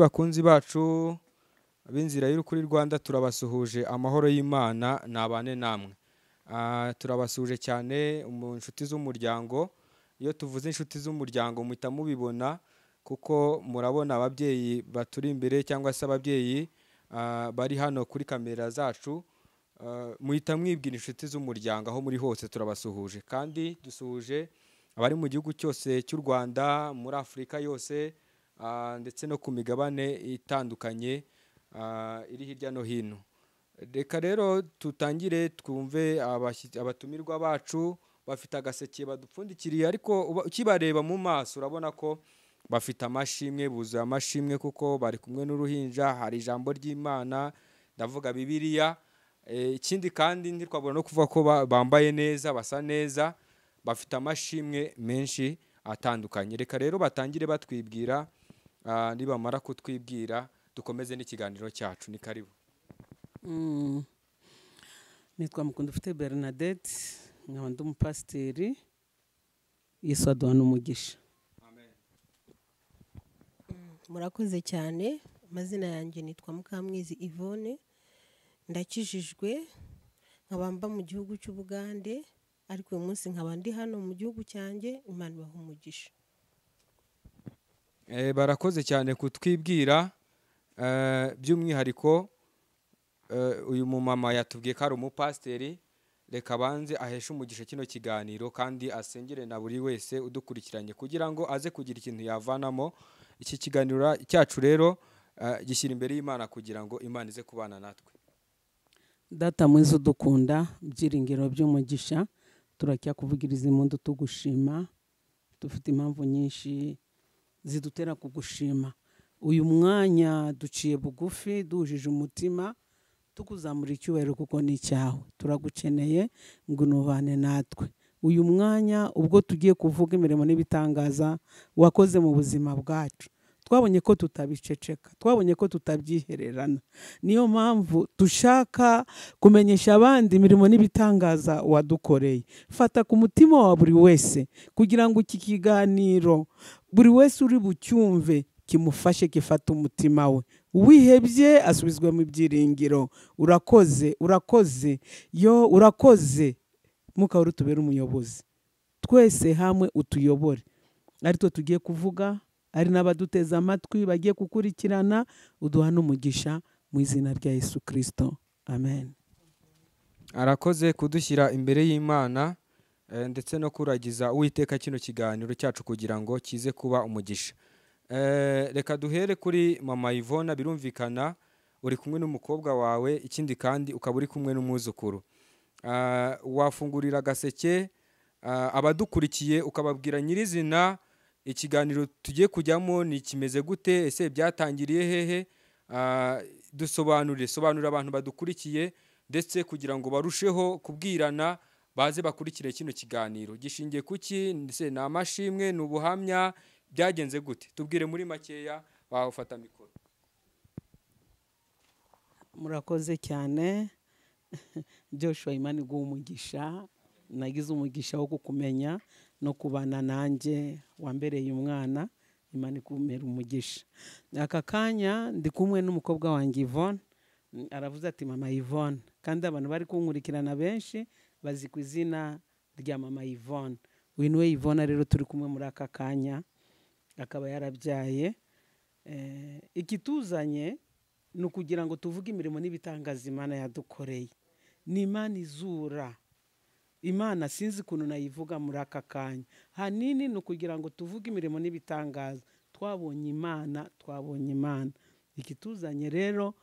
Bakunzi bacu b'inzira y'urukuri Rwanda, turabasuhuje. Amahoro y'Imana nabane namwe. Turabasuhuje cyane mu nshuti z'umuryango. Iyo tuvuze inshuti z'umuryango muhita mubibona, kuko murabona ababyeyi baturi imbere cyangwa se ababyeyi bari hano kuri kamera zacu, muhita mwibwira inshuti z'umuryango aho muri hose. Turabasuhuje kandi dusuhuje abari mu gihugu cyose cy'u Rwanda, muri Afurika yose, ndetse no ku migabane itandukanye iri hirya no hino. Reka rero tutangire twumve abatumirwa bacu. Bafite agaseke badupfundikiriye, ariko ukibareba mu maso urabona ko bafite amashimwe, buzuye amashimwe, kuko bari kumwe n'uruhinja. Hari ijambo ry'Imana, ndavuga Bibiliya. Ikindi kandi ntitwabura no kuvuga ko bambaye neza, basa neza, bafite amashimwe menshi atandukanye. Reka rero batangire batwibwira, nibamara kutwibwira dukomeze n'ikiganiro cyacu. Ni karibu. Nitwa Mukundufite Bernadette, nkaba ndi umupasiteri. Yesu aduhana umugisha. Murakoze cyane. Amazina yanjye nitwa Mukamwizi Yvonne, ndakijijwe, nkaba mba mu gihugu cy'Ubugande, ariko uyu munsi nkaba ndi hano mu gihugu cyanjye. Imana ibaha umugisha. Barakoze cyane kutwibwira. By'umwihariko uyu mumama yatubwiye ko ari umupasiteri. Reka abanze aheshe umugisha kino kiganiro kandi asengere na buri wese udukurikiranye kugira ngo aze kugira ikintu yavanamo. Iki kiganiro cyacu rero gishyira imbere y'Imana kugira ngo Imana ize kubana natwe. Data mwiza udukunda, byiringiro by'umugisha, turacyakuvugiriza impundu tugushima. Dufite impamvu nyinshi zidutera kugushima. Uyu mwanya duciye bugufi, duhujije umutima, tukuzamura icyubahiro kuko ni icyawe. Turagukeneye ngo unubane natwe uyu mwanya ubwo tugiye kuvuga imirimo n'ibitangaza wakoze mu buzima bwacu. Twabonye ko tutabiceceka, twabonye ko tutabyihererana, niyo mpamvu dushaka kumenyesha abandi imirimo n'ibitangaza wadukoreye. Fata ku mutima wa buri wese kugira ngo iki kiganiro buri wese uri bucyumve kimufashe, gifate umutima we. Uwihebye asubizwe mu byiringiro. Urakoze, urakoze, yo urakoze. Mwuka wera utubere umuyobozi, twese hamwe utuyobore, ari twe tugiye kuvuga, ari n'abaduteze amatwi bagiye gukurikirana. Uduha n'umugisha mu izina rya Yesu Kristo, amen. Arakoze kudushyira imbere y'Imana, ndetse no kuragiza Uwiteka kino kiganiro cyacu kugira ngo kize kuba umugisha. Reka duhere kuri mama Yvonne. Birumvikana uri kumwe n'umukobwa wawe, ikindi kandi ukaba uri kumwe n'umwuzukuru. Wafungurira agaseke abadukurikiye ukababwira nyirizina ikiganiro tugiye kujyamo ni kimeze gute, ese byatangiriye hehe? Dusobanurire, sobanurira abantu badukurikiye, ndetse kugira ngo barusheho kubwirana baze bakurikire kino kiganiro. Gishingiye kuki? Ndetse ni amashimwe, ni ubuhamya, byagenze gute? Tubwire muri makeya, wafata mikoro. Murakoze cyane Joshua, Imana iguha umugisha. Nagize umugisha wo kukumenya no kubana nanjye, wambereye umwana. Imana ikumera umugisha. Aka kanya ndi kumwe n'umukobwa wanjye Yvonne. Aravuze ati mama Yvonne, kandi abantu bari kunkurikirana benshi bazi ku izina rya mama Yvonne. Uyu niwe Yvonne rero turi kumwe muri aka kanya, akaba yarabyaye. Ikituzanye ni ukugira ngo tuvuge imirimo n'ibitangaza Imana yadukoreye. Ni Imana izura, Imana sinzi ukuntu nayivuga muri aka kanya. Hanini ni ukugira ngo tuvuge imirimo n'ibitangaza twabonye Imana, twabonye Imana. Ikituzanye rero,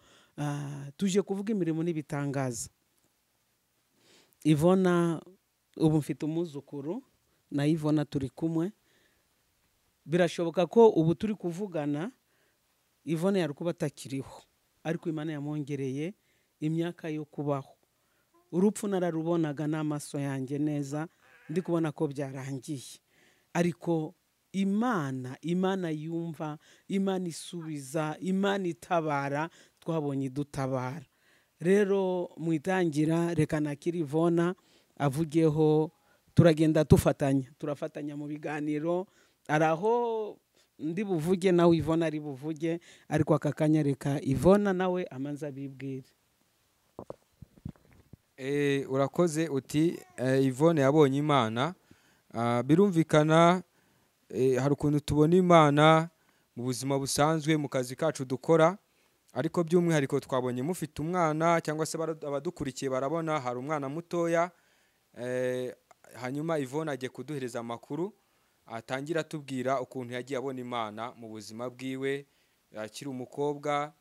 tuje kuvuga imirimo n'ibitangaza. Yvonne, ubu mfite umwuzukuru na Yvonne turi kumwe. Birashoboka ko ubu turi kuvugana Yvonne yari kuba atakiriho, ariko Imana yamwongereye imyaka yo kubaho. Urupfu nararubonaga n'amaso yanjye neza, ndi kubona ko byarangiye, ariko Imana, Imana yumva, Imana isubiza, Imana itabara, twabonye idutabara. Rero mu itangira reka nakiri Yvonne avugeho, turagenda tufatanya, turafatanya mu biganiro. Hari aho Ndi buvuge nawe Yvonne ari buvuge, ariko aka kanya reka Yvonne nawe amanza abibwire. Urakoze uti Yvonne yabonye Imana. Birumvikana, hari ukuntu tubona Imana mu buzima busanzwe mu kazi kacu dukora, ariko by'umwihariko twabonye mufite umwana, cyangwa se abadukurikiye barabona hari umwana mutoya. Hanyuma Yvonne agiye kuduhereza amakuru, atangira atubwira ukuntu yagiye abona Imana mu buzima bwiwe akiri umukobwa,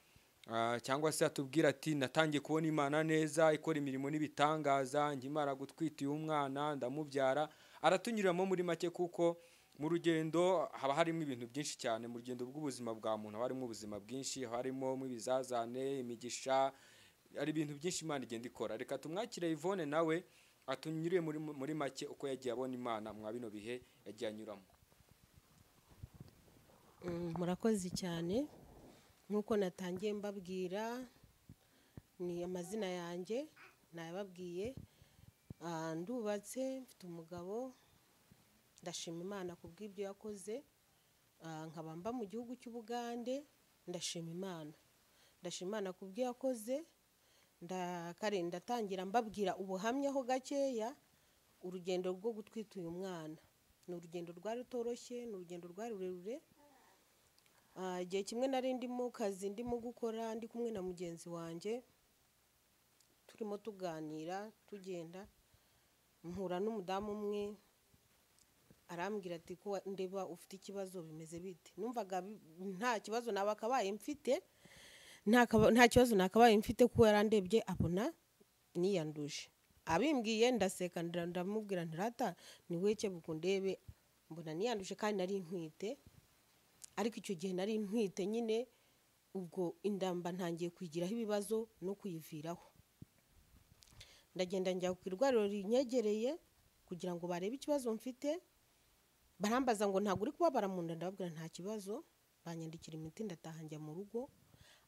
cyangwa se atubwira ati natangiye kubona Imana neza ikora imirimo n'ibitangaza, nkimara gutwita uyu mwana ndamubyara. Aratunyuriramo muri make, kuko mu rugendo haba harimo ibintu byinshi cyane. Mu rugendo rw'ubuzima bwa muntu haba harimo ubuzima bwinshi, haba harimo ibizazane, imigisha, hari ibintu byinshi Imana igenda ikora. Reka tumwakire Yvonne nawe atunyuriye muri make uko yagiye abona Imana mwa bino bihe yagiye anyuramo. Murakoze cyane. Nk'uko natangiye mbabwira, ni amazina yanjye nayababwiye. Ndubatse, mfite umugabo, ndashima Imana kubw'ibyo yakoze. Nkaba mba mu gihugu cy'Ubugande, ndashima Imana. Ndashima Imana kubw'ibyo yakoze. Ndatangira mbabwira ubuhamya ho gakeya. Urugendo rwo gutwita uyu mwana ni urugendo rwari rutoroshye, ni urugendo rwari rurerure. Igihe kimwe nari ndimo kazi ndimo gukora, ndi kumwe na mugenzi wanjye, turimo tuganira tugenda, mpura n'umudamu umwe arambwira ati ko ndeba ufite ikibazo bimeze bite. Numvaga nta kibazo nakabaye mfite, nta kibazo nakabaye mfite, kuko yarandebye abona niyanduje. Abimbwiye ndaseka, ndamubwira nti rata ni weke bukundebe, mbona niyanduje kandi nari ntwite. Ariko icyo gihe nari ntwite nyine, ubwo indamba ntangiye kwigiraho ibibazo no kuyiviraho. Ndagenda njya ku irwariro rinyegereye kugira ngo barebe ikibazo mfite. Barambaza ngo ntabwo uri kubabara mu nda, ndababwira nta kibazo. Banyandikira imiti, ndataha njya mu rugo.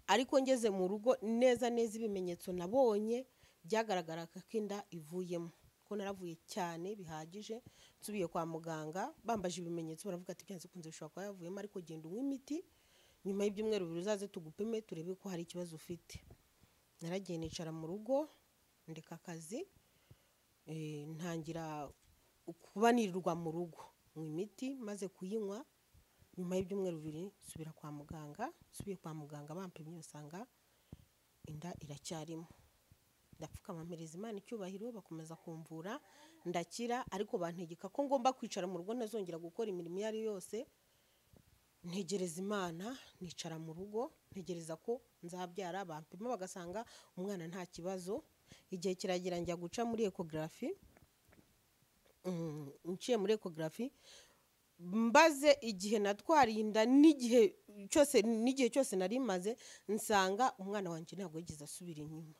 Ariko ngeze mu rugo neza neza ibimenyetso nabonye byagaragaraga ko inda ivuyemo, ko naravuye cyane bihagije. Nsubiye kwa muganga bambaje ibimenyetso, baravuga ati byanze kunze bishobora kuba yavuyemo, ariko genda unywe imiti, nyuma y'ibyumweru bibiri uzaze tugupime turebe ko hari ikibazo ufite. Naragiye nicara mu rugo, ndeka akazi, ntangira kuba nirirwa mu rugo nywa imiti. Maze kuyinywa nyuma y'ibyumweru bibiri nsubira kwa muganga. Nsubiye kwa muganga bampimye usanga inda iracyarimo. Ndapfukama mpereza Imana icyubahiro, bakomeza kumvura ndakira, ariko bantegeka ko ngomba kwicara mu rugo ntazongera gukora imirimo iyo ari yose. Ntegereza Imana, nicara mu rugo ntegereza ko nzabyara, bampima bagasanga umwana nta kibazo. Igihe kiragera njya guca muri ecography. Nciye muri ecography mbaze igihe natwariye inda n'igihe cyose nari maze, nsanga umwana wanjye ntabwo yigeze asubira inyuma.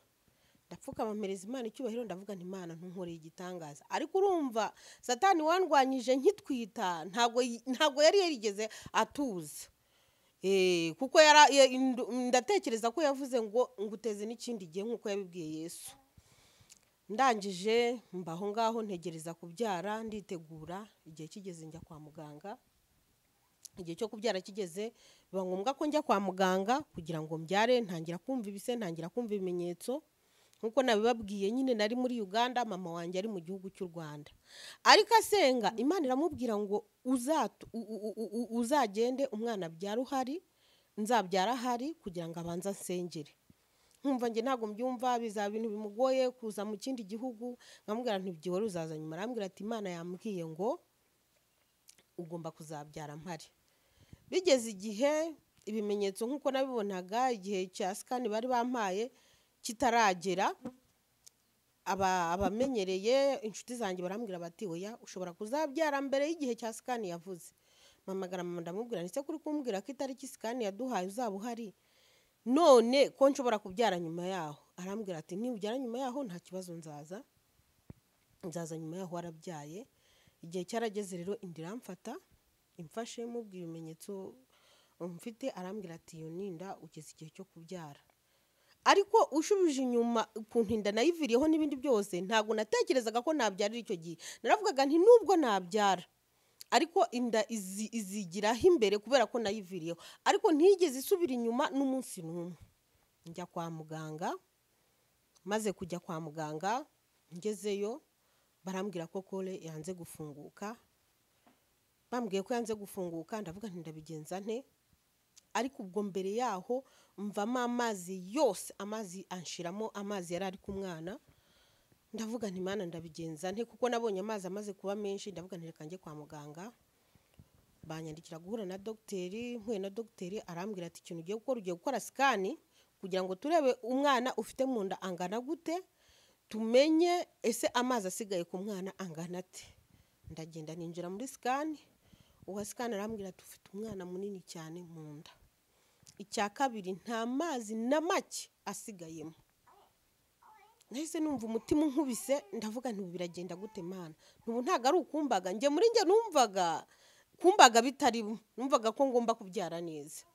Ndapfukama mpereza Imana icyubahiro, ndavuga nti Imana ntunkoreye igitangaza. Ariko urumva Satani wandwanyije nkitwita ntabwo yari yarigeze atuza. Kuko ndatekereza ko yavuze ngo nguteze n'ikindi gihe nk'uko yabibwiye Yesu. Ndangije mbaho ngaho ntegereza kubyara, nditegura. Igihe kigeze njya kwa muganga. Igihe cyo kubyara kigeze biba ngombwa ko njya kwa muganga kugira ngo mbyare. Ntangira kumva ibise, ntangira kumva ibimenyetso. Nkuko nabibabwiye nyine nari muri Uganda, mama wanjye ari mu gihugu cy'u Rwanda. Ariko asenga Imana iramubwira ngo uzagende umwana abyara uhari, nzabyara ahari, kugira ngo abanze ansengere. Nkumva njye ntabwo mbyumva, bizaba ibintu bimugoye kuza mu kindi gihugu. Nkamubwira nti byihore uzaza nyuma. Arambwira ati Imana yambwiye ngo ugomba kuzabyara mpari. Bigeze igihe ibimenyetso nkuko nabibonaga igihe cya scan bari bampaye kitaragera, abamenyereye inshuti zanjye barambwira bati oya ushobora kuzabyara mbere y'igihe cya scan yavuze. Mpamagara mama ndamubwira nti se kuri kumbwira ko itariki scan yaduhaye uzaba uhari, none ko nshobora kubyara nyuma yaho? Arambwira ati niubyara nyuma yaho nta kibazo, nzaza nyuma yaho warabyaye. Igihe cyarageze rero inda iramfata, imfashe mubwira ibimenyetso mfite, arambwira ati iyo ninda ugeze igihe cyo kubyara. Ariko ushubije inyuma ukuntu inda nayiviriyeho n'ibindi byose, ntabwo natekerezaga ko nabyarira icyo gihe. Naravugaga nti nubwo nabyara Ariko inda izigiraho imbere kubera ko nayiviriyeho, ariko ntiyigeze isubira inyuma n'umunsi n'umwe. Njya kwa muganga, maze kujya kwa muganga ngezeyo barambwira ko kole yanze gufunguka. Bambwiye ko yanze gufunguka, ndavuga nti ndabigenza nte? Ariko ubwo mbere yaho mvamo amazi yose, amazi anshiramo, amazi yari ari ku mwana. Ndavuga nti Mana ndabigenza nte, kuko nabonye amazi amaze kuba menshi. Ndavuga nti reka njye kwa muganga. Banyandikira guhura na dogiteri, mpuye na dogiteri arambwira ati ikintu ugiye gukora, ugiye gukora sikani kugira ngo turebe umwana ufite mu nda angana gute, tumenye ese amazi asigaye ku mwana angana ate. Ndagenda ninjira muri sikani, uwa sikani arambwira ati ufite umwana munini cyane mu nda. Icya kabiri nta mazi na make asigayemo. Nahise numva umutima unkubise, ndavuga nti ubu biragenda gute Mana? Ubu ntabwo ari ukumbaga, njye muri njye numvaga kumbaga bitari, numvaga ko ngomba kubyara neza.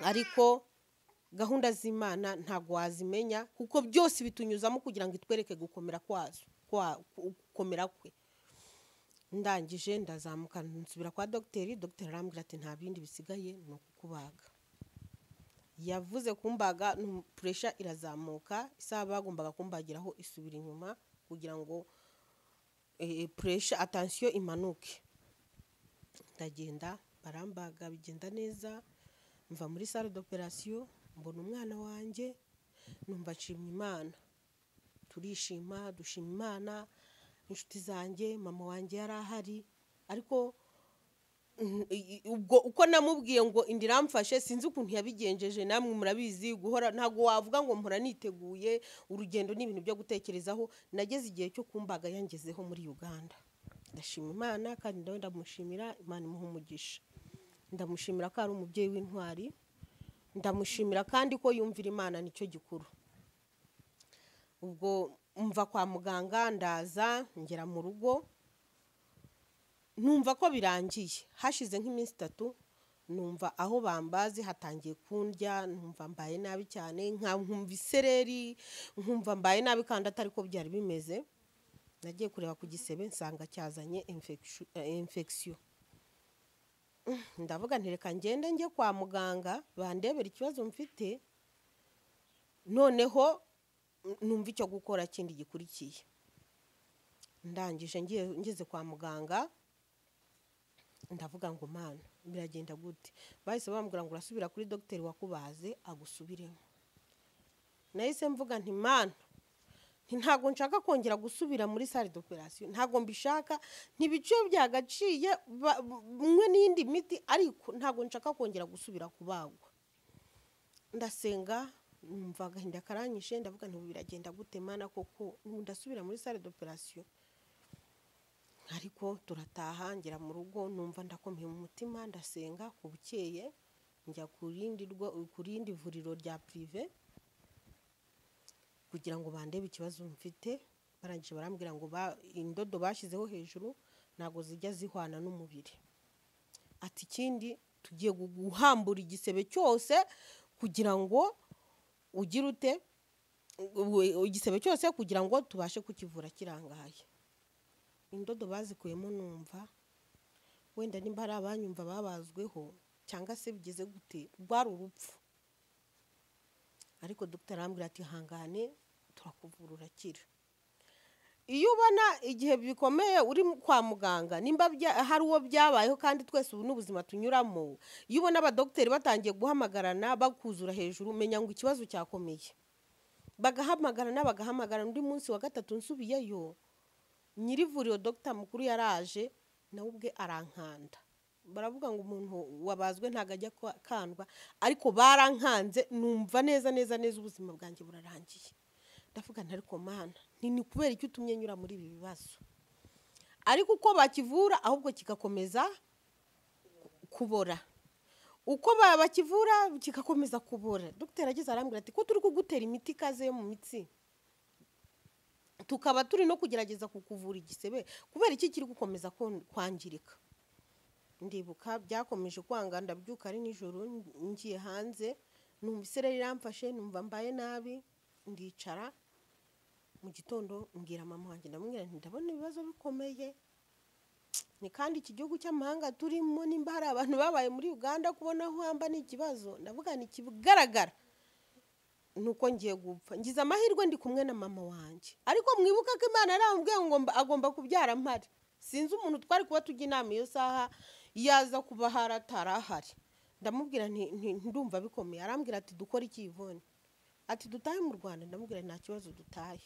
Ariko gahunda z'Imana ntabwo wazimenya, kuko byose bitunyuzamo kugira ngo itwereke gukomera kwazo, gukomera kwe. Ndangije ndazamuka nsubira kwa dogiteri, dogiteri arambwira ati nta bindi bisigaye ni ukukubaga. Yavuze kumbaga, pressure irazamuka, isaha bagombaga kumbagiraho isubira inyuma kugira ngo pressure attention imanuke. Ndagenda barambaga bigenda neza, mva muri salle d'operation mbona umwana wanjye, numva nshimye Imana. Turishima, dushima Imana, inshuti zanjye, mama wanjye yari ahari, ariko ubwo uko namubwiye ngo inda iramfashe sinzi ukuntu yabigenjeje, namwe murabizi guhora ntabwo wavuga ngo mpora niteguye, urugendo ni ibintu byo gutekerezaho. Nageze igihe cyo kumbaga yangezeho muri Uganda. Ndashima Imana kandi ndawe ndamushimira, Imana imuha umugisha. Ndamushimira ko ari umubyeyi w'intwari, ndamushimira kandi ko yumvira Imana, nicyo gikuru. Ubwo mva kwa muganga ndaza ngera mu rugo, numva ko birangiye. Hashize nk'iminsi 3 numva aho bambaze hatangiye kundya, numva mbaye nabi cyane, nkumva isereri, nkumva mbaye nabi kandi atari ko byari bimeze. Nagiye kureba ku gisebe nsanga cyazanye infection. Ndavuga nti reka ngende njye kwa muganga bandebera ikibazo mfite, noneho numva icyo gukora kindi gikurikiye. Ndangije ngeze kwa muganga ndavuga ngo Mana biragenda gute? Bahise bambwira ngo urasubira kuri dogiteri wakubaze agusubiremo. Nahise mvuga nti Mana, ntabwo nshaka kongera gusubira muri salle d'operation, ntabwo mbishaka, ntibice byagaciye mwe n'indi miti, ariko ntabwo nshaka kongera gusubira kubagwa. Ndasenga numva agahinda karanyishe, ndavuga nti biragenda gute Mana koko, ndasubira muri salle d'operation. Ariko turataha ngera mu rugo numva ndakomeye mu mutima, ndasenga ku bukeye njya ku rindi vuriro rya prive kugira ngo bandebe ikibazo mfite. Barangije barambwira ngo indodo bashyizeho hejuru ntago zijya zihwana n'umubiri. Ati ikindi tugiye guhambura igisebe cyose kugira ngo ugire ute igisebe cyose kugira ngo tubashe kukivura kirangaye. Indodo bazikuyemo numva wenda nimba ari abanyumva babazweho cyangwa se bigeze gute, rwari urupfu. Ariko dogiteri arambwira ati hangane turakuvura urakira. Iyo ubona igihe bikomeye uri kwa muganga, nimba hari uwo byabayeho kandi twese ubu n'ubuzima tunyuramo, iyo ubona abadogiteri batangiye guhamagarana bakuzura hejuru, menya ngo ikibazo cyakomeye. Bagahamagarana bagahamagarana, undi munsi wa 3 nsubiyeyo, nyirivuriro dogita mukuru yaraje nawe ubwe arankanda. Baravuga ngo umuntu wabazwe ntago ajya kandwa, ariko barankanze numva neza neza neza ubuzima bwanjye burarangiye. Ndavuga nti ariko Mana, ni kubera icyo utumye nyura muri ibi bibazo. Ariko uko bakivura ahubwo kikakomeza kubora, uko bakivura kikakomeza kubora. Dogiteri ageze arambwira ati ko turi kugutera imiti ikaze yo mu mitsi, tukaba turi no kugerageza kukuvura igisebe, kubera iki kiri gukomeza kwangirika. Ndibuka byakomeje kwanga, ndabyuka ari nijoro ngiye hanze, numva isereri iramfashe, numva mbaye nabi, ndicara. Mu gitondo mbwira mama wanjye, ndamubwira nti ndabona ibibazo bikomeye, Ni kandi iki gihugu cy'amahanga turimo, nimba hari abantu babaye muri Uganda kubona aho uhamba ni ikibazo. Ndavuga ni ikigaragara nuko ngiye gupfa. Ngize amahirwe ndi kumwe na mama wanjye, ariko mwibuka ko Imana yarambwiye ngo agomba kubyara mpari. Sinzi umuntu twari kuba tujya inama iyo saha yaza kuba haratarahari. Ndamubwira nti ndumva bikomeye. Arambwira ati dukore iki Yvonne? Ati dutahe mu Rwanda. Ndamubwira nta kibazo dutahe,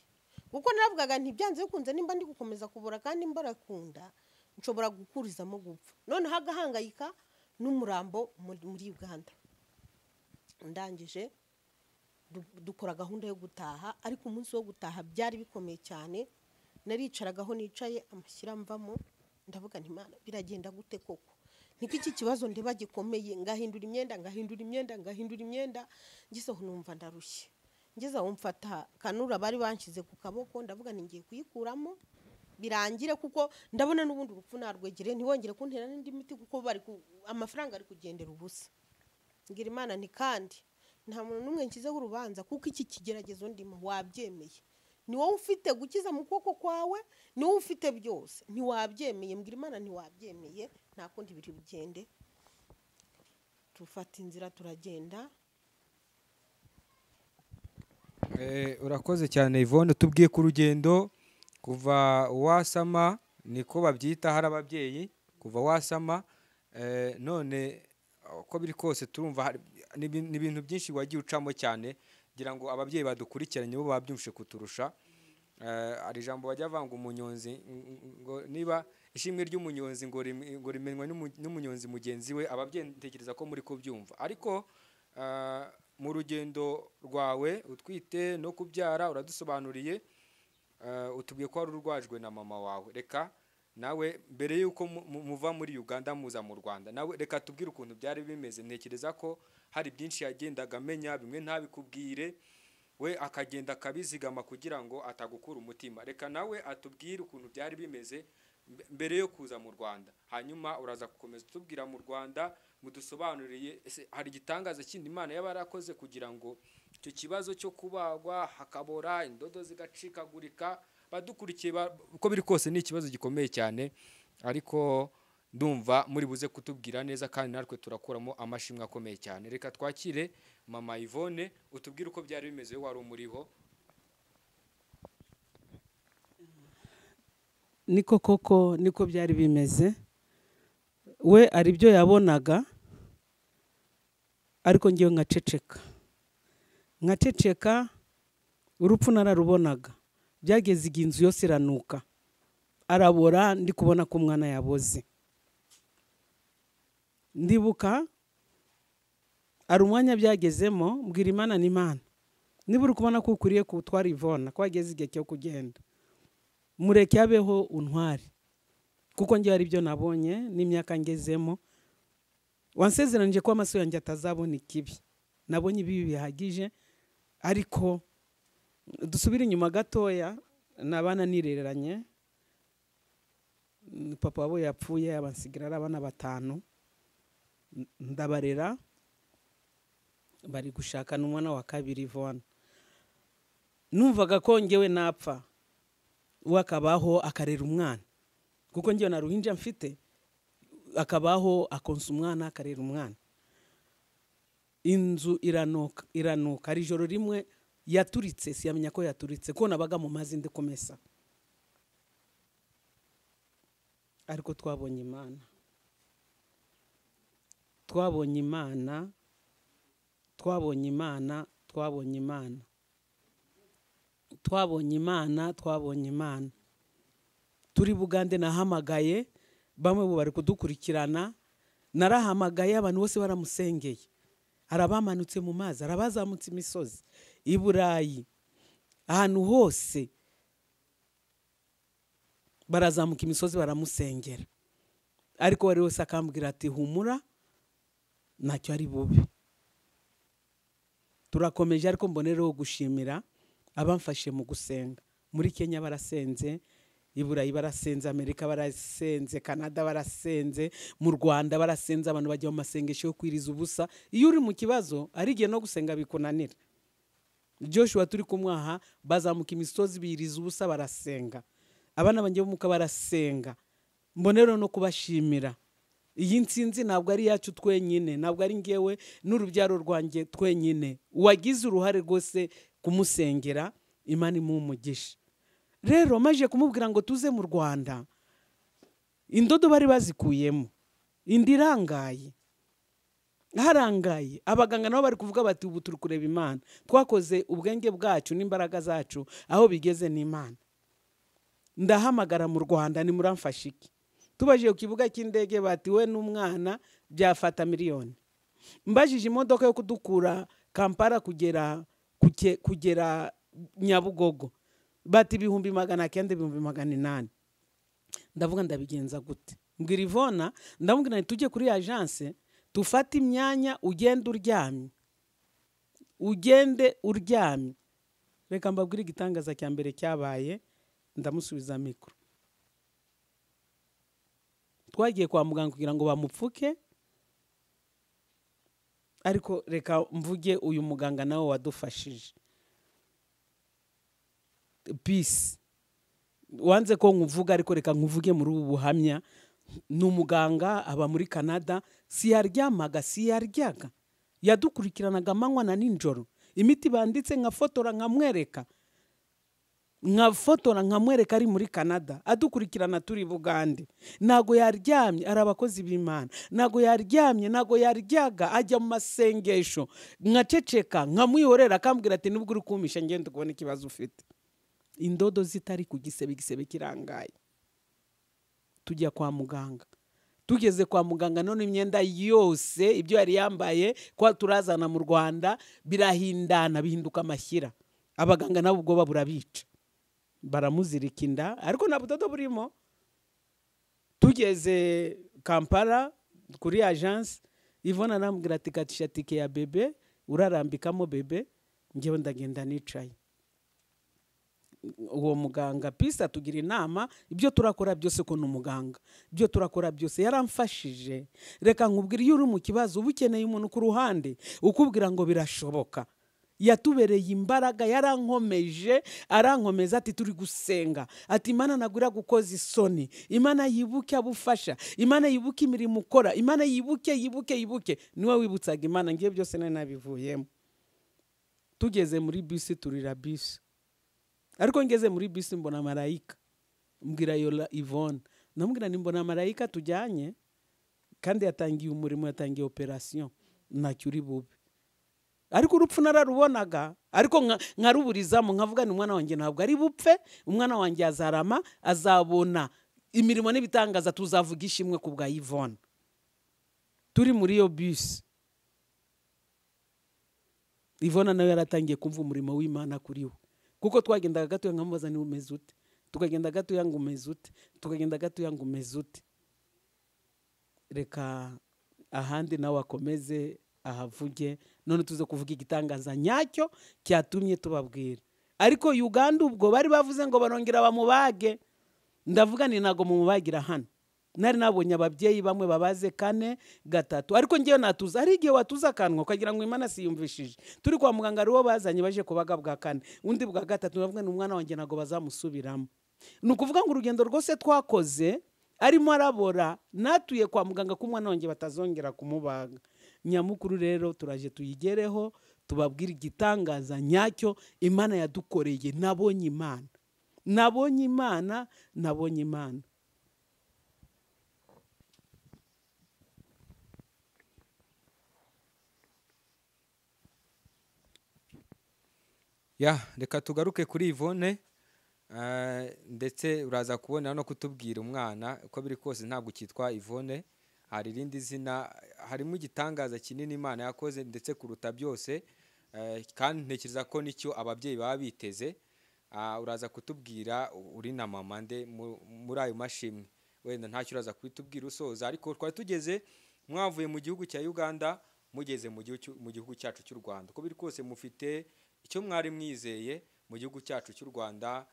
kuko naravugaga nti byanze bikunze nimba ndi gukomeza kubura kandi mbarakunda nshobora gukurizamo gupfa, noneho agahangayika n'umurambo muri Uganda. Ndangije dukora gahunda yo gutaha, ariko umunsi wo gutaha byari bikomeye cyane. Naricaragaho nicaye amashyira mvamo, ndavuga nti Imana biragenda gute koko? Niko iki kibazo ndeba gikomeye. Ngahindura imyenda, ngahindura imyenda, ngahindura imyenda, ngeze aho numva ndarushye. Ngeze aho mfata kanura bari banshyize ku kaboko, ndavuga nti ngiye kuyikuramo birangire, kuko ndabona n'ubundi urupfu narwegere, ntiwongere kuntera n'indi miti kuko bari amafaranga ari kugendera ubusa. Ngira Imana nti kandi nta muntu n'umwe nshyizeho urubanza, kuko iki kigeragezo ndimo wabyemeye, ni wowe ufite gukiza mu kuboko kwawe, ni wowe ufite byose, ntiwabyemeye. Mbwira Imana ntiwabyemeye, nta kundi biri bugende. Tufata inzira turagenda. Urakoze cyane Yvonne, tubwiye ku rugendo kuva wasama, niko babyita hari ababyeyi, kuva wasama none uko biri kose turumva ni ibintu byinshi wagiye ucamo cyane, kugira ngo ababyeyi badukurikiranye bo babyumvishe kuturusha. Hari ijambo bajya bavanga umunyonzi ngo niba ishimwe ry'umunyonzi ngo rimenywa n'umunyonzi mugenzi we. Ababyeyi ntekereza ko muri kubyumva, ariko mu rugendo rwawe utwite no kubyara uradusobanuriye, utubwiye ko wari urwajwe na mama wawe. Reka nawe mbere yuko muva muri Uganda muza mu Rwanda, nawe reka tubwire ukuntu byari bimeze. Ntekereza ko hari byinshi yagendaga amenya, bimwe ntabikubwire, we akagenda akabizigama kugira ngo atagukura umutima. Reka nawe atubwire ukuntu byari bimeze mbere yo kuza mu Rwanda, hanyuma uraza gukomeza utubwira mu Rwanda, mudusobanuriye hari igitangaza kindi Imana yaba yarakoze kugira ngo icyo kibazo cyo kubagwa hakabora indodo zigacikagurika. Badukurikiye uko biri kose ni ikibazo gikomeye cyane, ariko ndumva muri buze kutubwira neza kandi natwe turakuramo amashimwe akomeye cyane. Reka twakire mama Yvonne, utubwire uko byari bimeze wari umuriho. Niko koko niko byari bimeze, we ari byo yabonaga, ariko ngiye nkaceceka. Urupfu nararubonaga, byageze inzu yose iranuka, arabora, ndi kubona ko umwana yaboze. Ndibuka ari umwanya byagezemo, mbwira Imana n'Imana, niba uri kubona ko ukuriye kutwara Yvonne, ko ageze igihe cyo kugenda, mureke abeho untware, kuko ngiye ari byo nabonye n'imyaka ngezemo. Wansezeranije ko amaso yanjye atazabona ikibi, nabonye ibibi bihagije. Ariko dusubire inyuma gatoya, nabana nirereranye, papa wabo yapfuye abansigira ari abana 5, ndabarera, bari gushaka n'umwana wa kabiri Yvonne. Numvaga ko ngewe napfa wakabaho akarera umwana, kuko ngewe na ruhinja mfite, akabaho akonsa umwana akarera umwana. Inzu iranuka, ari ijoro rimwe yaturitse, siyamenya ko yaturitse, ko nabaga mu mazi ndi kumesa. Ariko twabonye Imana, twabonye Imana, twabonye Imana, twabonye Imana, twabonye Imana, twabonye Imana. Turi Bugande nahamagaye bamwe bo bari kudukurikirana, narahamagaye abantu bose baramusengeye, arabamanutse mu mazi, arabazamutse imisozi i Burayi, ahantu hose barazamuka imisozi baramusengera. Ariko wari wese akambwira ati humura ntacyo ari bubi. Turakomeje, ariko mbonereho gushimira abamfashe mu gusenga. Muri Kenya barasenze, i Burayi barasenze, Amerika barasenze, Canada barasenze, mu Rwanda barasenze. Abantu bajya mu masengesho yo kwiriza ubusa. Iyo uri mu kibazo ari igihe no gusenga bikunanira. Joshua turi kumwaha bazamuka imisozi biriza ubusa barasenga, abana banjye b'umuka barasenga. Mbonero no kubashimira. Iyi nsinzi ntabwo ari iyacu twenyine, ntabwo ari ngewe n'urubyaro rwanjye twenyine. Uwagize uruhare rwose kumusengera, Imana imuhe umugisha. Rero maje kumubwira ngo tuze mu Rwanda, indodo bari bazikuyemo, indi irangaye, harangaye. Abaganga nabo bari kuvuga bati ubu turi kureba Imana, twakoze ubwenge bwacu n'imbaraga zacu, aho bigeze ni Imana. Ndahamagara mu Rwanda, ni muramfasha iki? Tubajije ku kibuga cy'indege bati we n'umwana byafata miliyoni. Mbajije imodoka yo kudukura Kampala kugera Nyabugogo bati 900,000, 800,000. Ndavuga ndabigenza gute? Mbwira Ivona, ndamubwira nti tujye kuri agence tufate imyanya, ugende uryamye, ugende uryamye. Reka mbabwire igitangaza cya mbere cyabaye, ndamusubiza mikoro. Twagiye kwa muganga kugira ngo bamupfuke, ariko reka mvuge uyu muganga nawe wadufashije, Peace. Wanze ko nkuvuga, ariko reka nkuvuge muri ubu buhamya. Ni umuganga aba muri Canada, siyaryamaga, siyaryaga, yadukurikiranaga amanywa na nijoro. Imiti banditse nkafotora nkamwereka, nkafotora nkamwereka ari muri Canada, adukurikirana turi Bugande. Ntago yaryamye, ari abakozi b'Imana, ntago yaryamye, ntago yaryaga, ajya mu masengesho, nkaceceka nkamwihorera, akambwira ati nubwo uri kumisha ngende kubona ikibazo ufite. Indodo zitari ku gisebe, igisebe kirangaye. Tujya kwa muganga, tugeze kwa muganga none imyenda yose ibyo yari yambaye kwa turazana mu Rwanda birahindana, bihinduka amashyira. Abaganga nabo ubwoba burabica, baramuzirika inda, ariko nta budodo burimo. Tugeze Kampala kuri agence, Ivona arambwira ati katisha tike ya bebe, urarambikamo bebe, ngewe ndagenda nicaye. Uwo muganga Peace atugira inama, ibyo turakora byose ko ni umuganga, ibyo turakora byose yaramfashije. Reka nkubwire, iyo uri mu kibazo uba ukeneye umuntu ku ruhande ukubwira ngo birashoboka. Yatubereye imbaraga, yarankomeje, arankomeza ati turi gusenga, ati Imana nagura gukoza isoni, Imana yibuke abufasha, Imana yibuke imirimo ukora, Imana yibuke, yibuke, yibuke. Niwe wibutsaga Imana, ngiye byose nari nabivuyemo. Tugeze muri bisi turira bisi, ariko ngeze muri bisi mbona marayika. Mbwira Yola Ivone, ndamubwira nti mbona marayika tujyanye, kandi yatangiye umurimo, yatangiye operation, ntacyo uri bube. Ariko urupfu nararubonaga, ariko nkaruburizamo, nkavuga ni umwana wanjye ntabwo ari bupfe, umwana wanjye azarama, azabona imirimo n'ibitangaza, tuzavuga ishimwe ku bwa Ivone. Turi muri iyo bisi, Ivone nawe yaratangiye kumva umurimo w'Imana kuri we, kuko twagendaga gatoya nkamubaza ni umeze ute, tukagenda gatoya ngo umeze ute, tukagenda gatoya ngo umeze ute. Reka ahandi nawe akomeze ahavuge, none tuze kuvuga igitangaza nyacyo cyatumye tubabwira. Ariko Uganda ubwo bari bavuze ngo barongera bamubage, ndavuga ni ntago mumubagira hano. Nari nabonye ababyeyi bamwe babaze 4, 3, ariko ngewe natuza. Hari igihe watuza akanwa ukagira ngo Imana siyumvishije. Turi kwa muganga ari uwo bazanye baje kubaga bwa 4, undi bwa 3, ndavuga ni umwana wanjye ntago bazamusubiramo. Ni ukuvuga ngo urugendo rwose twakoze arimo arabora, natuye kwa muganga ko umwana wanjye batazongera kumubaga. Nyamukuru rero turaje tuyigereho, tubabwire igitangaza nyacyo Imana yadukoreye. Nabonye Imana, nabonye Imana, nabonye Imana. Ya, reka tugaruke kuri Ivone, ndetse uraza kubona no kutubwira umwana uko biri kose ntabwo cyitwa Ivone, hari irindi zina, harimo igitangaza kinini Imana yakoze ndetse kuruta byose, kandi ntekereza ko nicyo ababyeyi baba biteze. Uraza kutubwira uri na mama nde muri ayo mashimwe, wenda ntacyo uraza kubitubwira usoza, ariko twari tugeze mwavuye mu gihugu cya Uganda mugeze mu gihugu cyacu cy'u Rwanda. Uko biri kose mufite icyo mwari mwizeye mu gihugu cyacu cy'u Rwanda,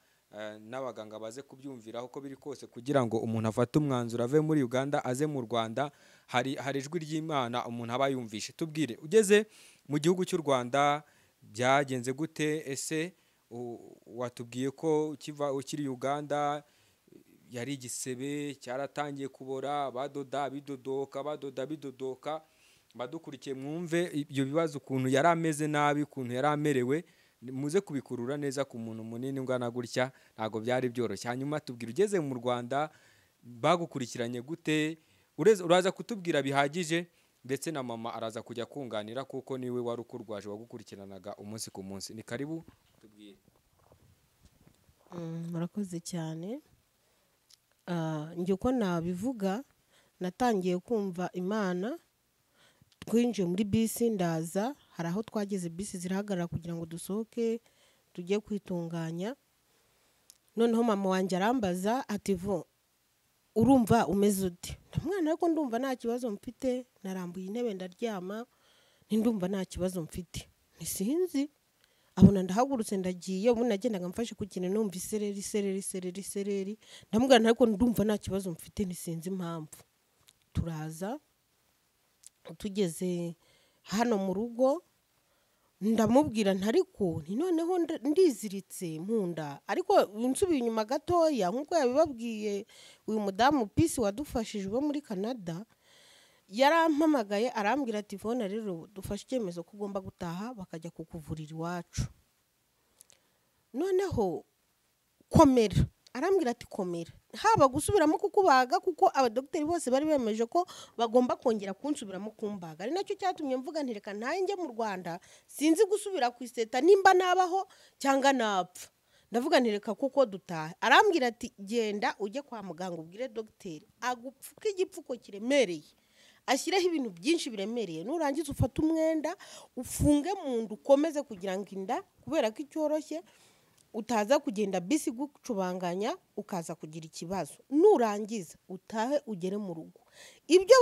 n'abaganga baze kubyumviraho uko biri kose kugira ngo umuntu afate umwanzuro ave muri Uganda aze mu Rwanda. Hari ijwi ry'Imana umuntu aba yumvishe. Tubwire, ugeze mu gihugu cy'u Rwanda byagenze gute? Ese watubwiye ko ukiva ukiri Uganda Yari igisebe cyaratangiye kubora, badoda bidodoka, badoda bidodoka. Badukurikiye mwumve ibyo bibazo, ukuntu yari ameze nabi, ukuntu yari amerewe, muze kubikurura neza ku muntu munini ungana gutya, ntabwo byari byoroshye. Hanyuma tubwira, ugeze mu Rwanda bagukurikiranye gute? Uraza kutubwira bihagije, ndetse na mama araza kujya kunganira kuko niwe wari ukurwaje, wagukurikiranaga umunsi ku munsi. Ni karibu tubwire. Murakoze cyane. Njye uko nabivuga, natangiye kumva Imana twinjiye muri bisi ndaza, hari aho twageze bisi zirahagarara kugira ngo dusohoke tujye kwitunganya. Noneho mama wanjye arambaza ati vo urumva umeze ute? Ndamwana ariko ndumva nta kibazo mfite, narambuye intebe ndaryama, ndumva nta kibazo mfite. Ntisinzi abona ndahagurutse ndagiye, ubu nagendaga mfashe ku kintu numva isereri isereri isereri isereri, ndamubwira ariko ndumva nta kibazo mfite, ntisinzi impamvu. Turaza tugeze hano mu rugo ndamubwira ntariko nti noneho ndiziritse mu nda, ariko nsubiye inyuma gatoya nkuko yabibabwiye uyu mudamu Peace wadufashije uba muri Canada, yarampamagaye arambwira ati Yvonne rero dufashe icyemezo ko ugomba gutaha bakajya kukuvurira iwacu. Noneho komera, arambwira ati komera, haba gusubiramo kukubaga kuko abadogiteri bose bari bemeje ko bagomba kongera kunsubiramo kumbaga, ari nacyo cyatumye mvuga nti reka ntahe mu Rwanda, sinzi gusubira ku iseta nimba nabaho cyangwa napfa. Ndavuga nti reka kuko dutahe. Arambwira ati genda ujye kwa muganga ubwire dogiteri agupfuke igipfuko kiremereye, ashyireho ibintu byinshi biremereye, nurangiza ufate umwenda ufunge mu nda ukomeze kugira ngo inda kubera ko icyoroshye utaza kugenda bisi gucubanganya ukaza kugira ikibazo, nurangiza utahe ugere mu rugo, ibyo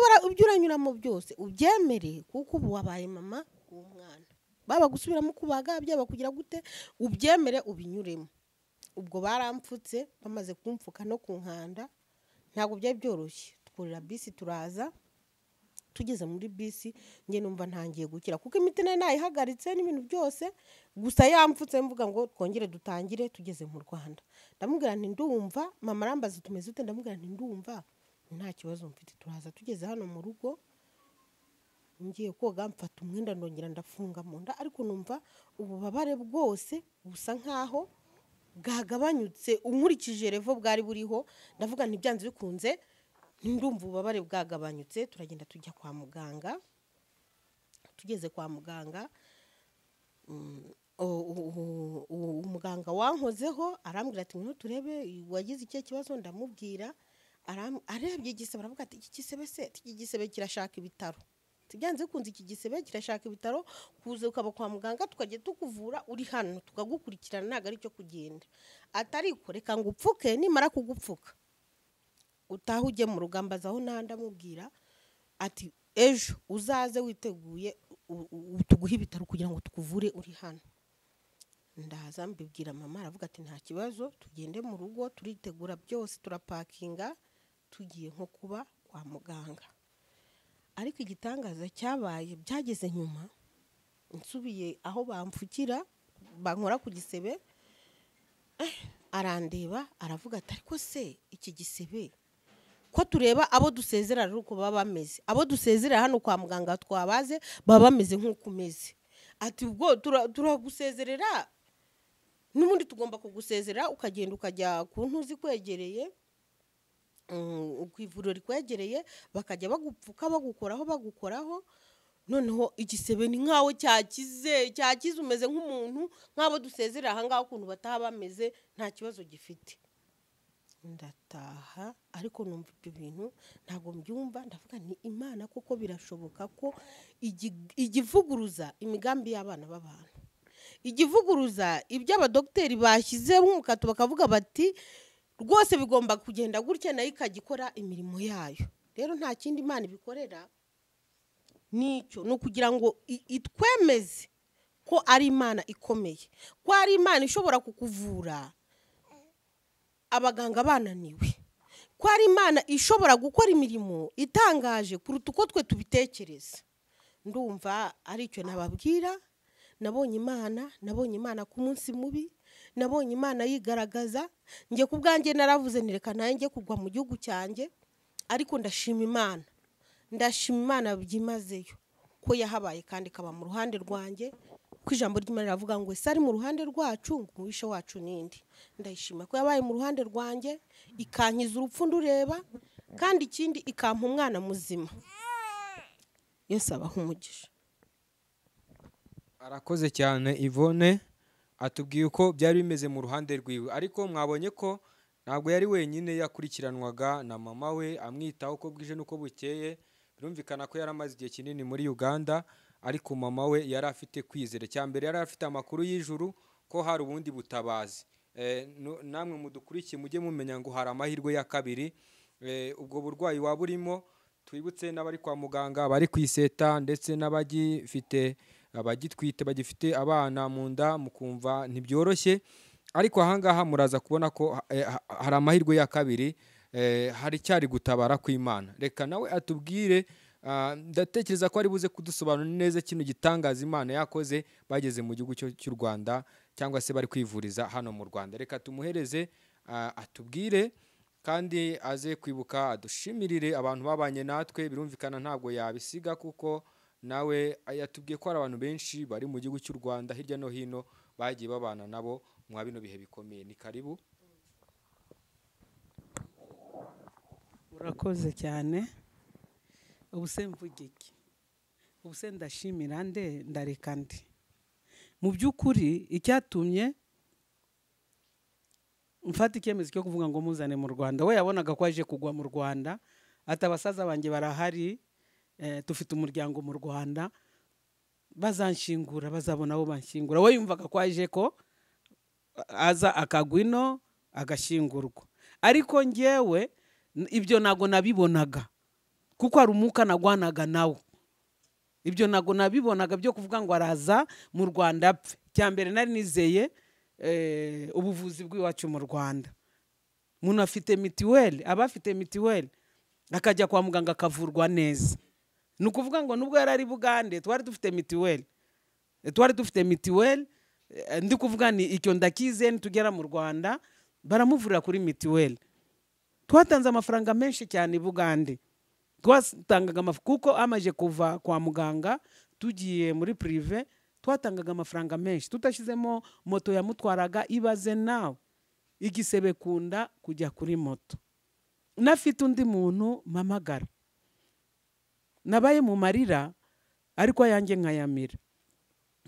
uranyuramo byose ubyemere kuko ubu wabaye mama w'umwana, baba gusubiramo kubaga byaba kugira gute ubyemere ubinyuremo. Ubwo barampfutse, bamaze kumfuka no kunkanda, ntabwo byari byoroshye. Twurira bisi turaza, tugeze muri bisi njye numva ntangiye gukira kuko imiti nari nayihagaritse n'ibintu byose, gusa yampfutse mvuga ngo twongere dutangire. Tugeze mu Rwanda ndamubwira nti ndumva, mama arambaza tumeze ute, ndamubwira nti ndumva nta kibazo mfite. Turaza tugeze hano mu rugo ngiye koga mfata umwenda ndongera ndafunga mu nda, ariko numva ububabare bwose busa nkaho bwagabanyutse unkurikije revo bwari buriho. Ndavuga nti byanze bikunze ndumva ububabare bwagabanyutse. Turagenda tujya kwa muganga, tugeze kwa muganga umuganga wankozeho arambwira ati ngwino turebe wagize ikihe kibazo. Ndamubwira, arebye igisebe aravuga ati iki gisebe se, iki gisebe kirashaka ibitaro, byanze bikunze iki gisebe kirashaka ibitaro, kuza ukaba kwa muganga tukajya tukuvura uri hano tukagukurikirana, ntabwo ari cyo kugenda. Atariko reka ngupfuke, nimara kugupfuka utaha ujye mu rugamba. Aho ndamubwira ati ejo uzaze witeguye tuguhe ibitaro kugira ngo tukuvure uri hano. Ndaza mbibwira mama, aravuga ati nta kibazo, tugende mu rugo turitegura byose turapakinga tugiye nko kuba kwa muganga. Ariko igitangaza cyabaye byageze nyuma nsubiye aho bamfukira bankora ku gisebe, arandeba aravuga ati ariko se iki gisebe ko tureba abo dusezerera uko baba bameze, abo dusezerera hano kwa muganga twabaze baba bameze nk'uko umeze, ati ubwo turagusezerera n'ubundi tugomba kugusezerera ukagenda ukajya ku ntuzi kwegereye ku ivuriro rikwegereye, bakajya bagupfuka bagukoraho bagukoraho, noneho igisebe ni nkaho cyakize cyakize, umeze nk'umuntu nk'abo dusezerera aha ngaha ukuntu bataha bameze nta kibazo gifite. Ndataha ariko numva ibyo bintu ntabwo mbyumva, ndavuga nti Imana koko birashoboka ko igivuguruza imigambi y'abana b'abantu, igivuguruza ibyo abadogiteri bashyize umukato bakavuga bati rwose bigomba kugenda gutya, nayo ikagikora imirimo yayo. Rero nta kindi Imana ibikorera nicyo, ni ukugira ngo itwemeze ko ari Imana ikomeye, ko ari Imana ishobora kukuvura abaganga bananiwe, ko ari Imana ishobora gukora imirimo itangaje kuruta uko twe tubitekereza. Ndumva aricyo nababwira. Nabonye Imana, nabonye Imana ku munsi mubi, Nabonye Imana yigaragaza. Njye ku bwanjye naravuze nti reka nanjye kugwa mu gihugu cyanjye, ariko ndashima Imana, ndashima Imana byimazeyo ko yahabaye kandi ikaba mu ruhande rwanjye, ko ijambo ry'Imana riravuga ngo ese ari mu ruhande rwacu ngo umubisha wacu ninde. Ndayishima ko yabaye mu ruhande rwanjye, ikankiza urupfu ndureba, kandi ikindi ikampa umwana muzima. Yesu abahe umugisha. Arakoze cyane Yvonne, atubwiye uko byari bimeze mu ruhande rwiwe, ariko mwabonye ko ntabwo yari wenyine, yakurikiranwaga na mama we amwitaho uko bwije n'uko bukeye. Birumvikana ko yari amaze igihe kinini muri Uganda, ariko mama we yari afite kwizera. Icya mbere yari afite amakuru y'ijuru ko hari ubundi butabazi. Namwe mudukurikiye mujye mumenya ngo hari amahirwe ya kabiri. Ubwo burwayi waba urimo, twibutse n'abari kwa muganga, bari ku iseta, ndetse n'abagifite abagitwite bagifite abana mu nda, mukumva ntibyoroshye, ariko ahangaha muraza kubona ko hari amahirwe ya kabiri, hari cyari gutabara kw'Imana. Reka nawe atubwire, ndatekereza ko ari buze kudusobanurira neza kino gitangaza Imana yakoze bageze mu gihugu cy'u Rwanda, cyangwa se bari kwivuriza hano mu Rwanda. Reka tumuhereze atubwire, kandi aze kwibuka adushimirire abantu babanye natwe. Birumvikana ntabwo yabisiga, kuko nawe yatubwiye ko hari abantu benshi bari mu gihugu cy'u Rwanda hirya no hino bagiye babana nabo mwa bino bihe bikomeye. Ni karibu. Urakoze cyane. Ubuse mvuge iki? Ubuse ndashimira nde, ndareka nde? Mu by'ukuri icyatumye mfata icyemezo cyo kuvuga ngo muzane mu Rwanda, we yabonaga ko aje kugwa mu Rwanda, ati abasaza banjye barahari, dufite umuryango mu Rwanda, bazanshingura, bazabona abo banshingura. We yumvaga ko aje ko aza akagwa ino agashingurwa, ariko njyewe ibyo ntago nabibonaga, kuko hari umwuka nagwanaga nawo. Ibyo ntago nabibonaga byo kuvuga ngo araza mu Rwanda apfe. Cya mbere nari nizeye ubuvuzi bw'iwacu mu Rwanda. Umuntu afite mitiweli, aba afite mitiweli akajya kwa muganga akavurwa neza. Ni ukuvuga ngo nubwo yari ari Bugande twari dufite mitiweli, twari dufite mitiweli. Ndi kuvuga ni icyo ndakize, nitugera mu Rwanda baramuvurira kuri mitiweli. Twatanze amafaranga menshi cyane i Bugande, twatangaga kuko amaje kuva kwa muganga tugiye muri prive, twatangaga amafaranga menshi tutashyizemo moto yamutwaraga. Ibaze nawe igisebe kunda kujya kuri moto, nafite undi muntu mpamagara, nabaye mu marira ariko ayanjye nkayamira.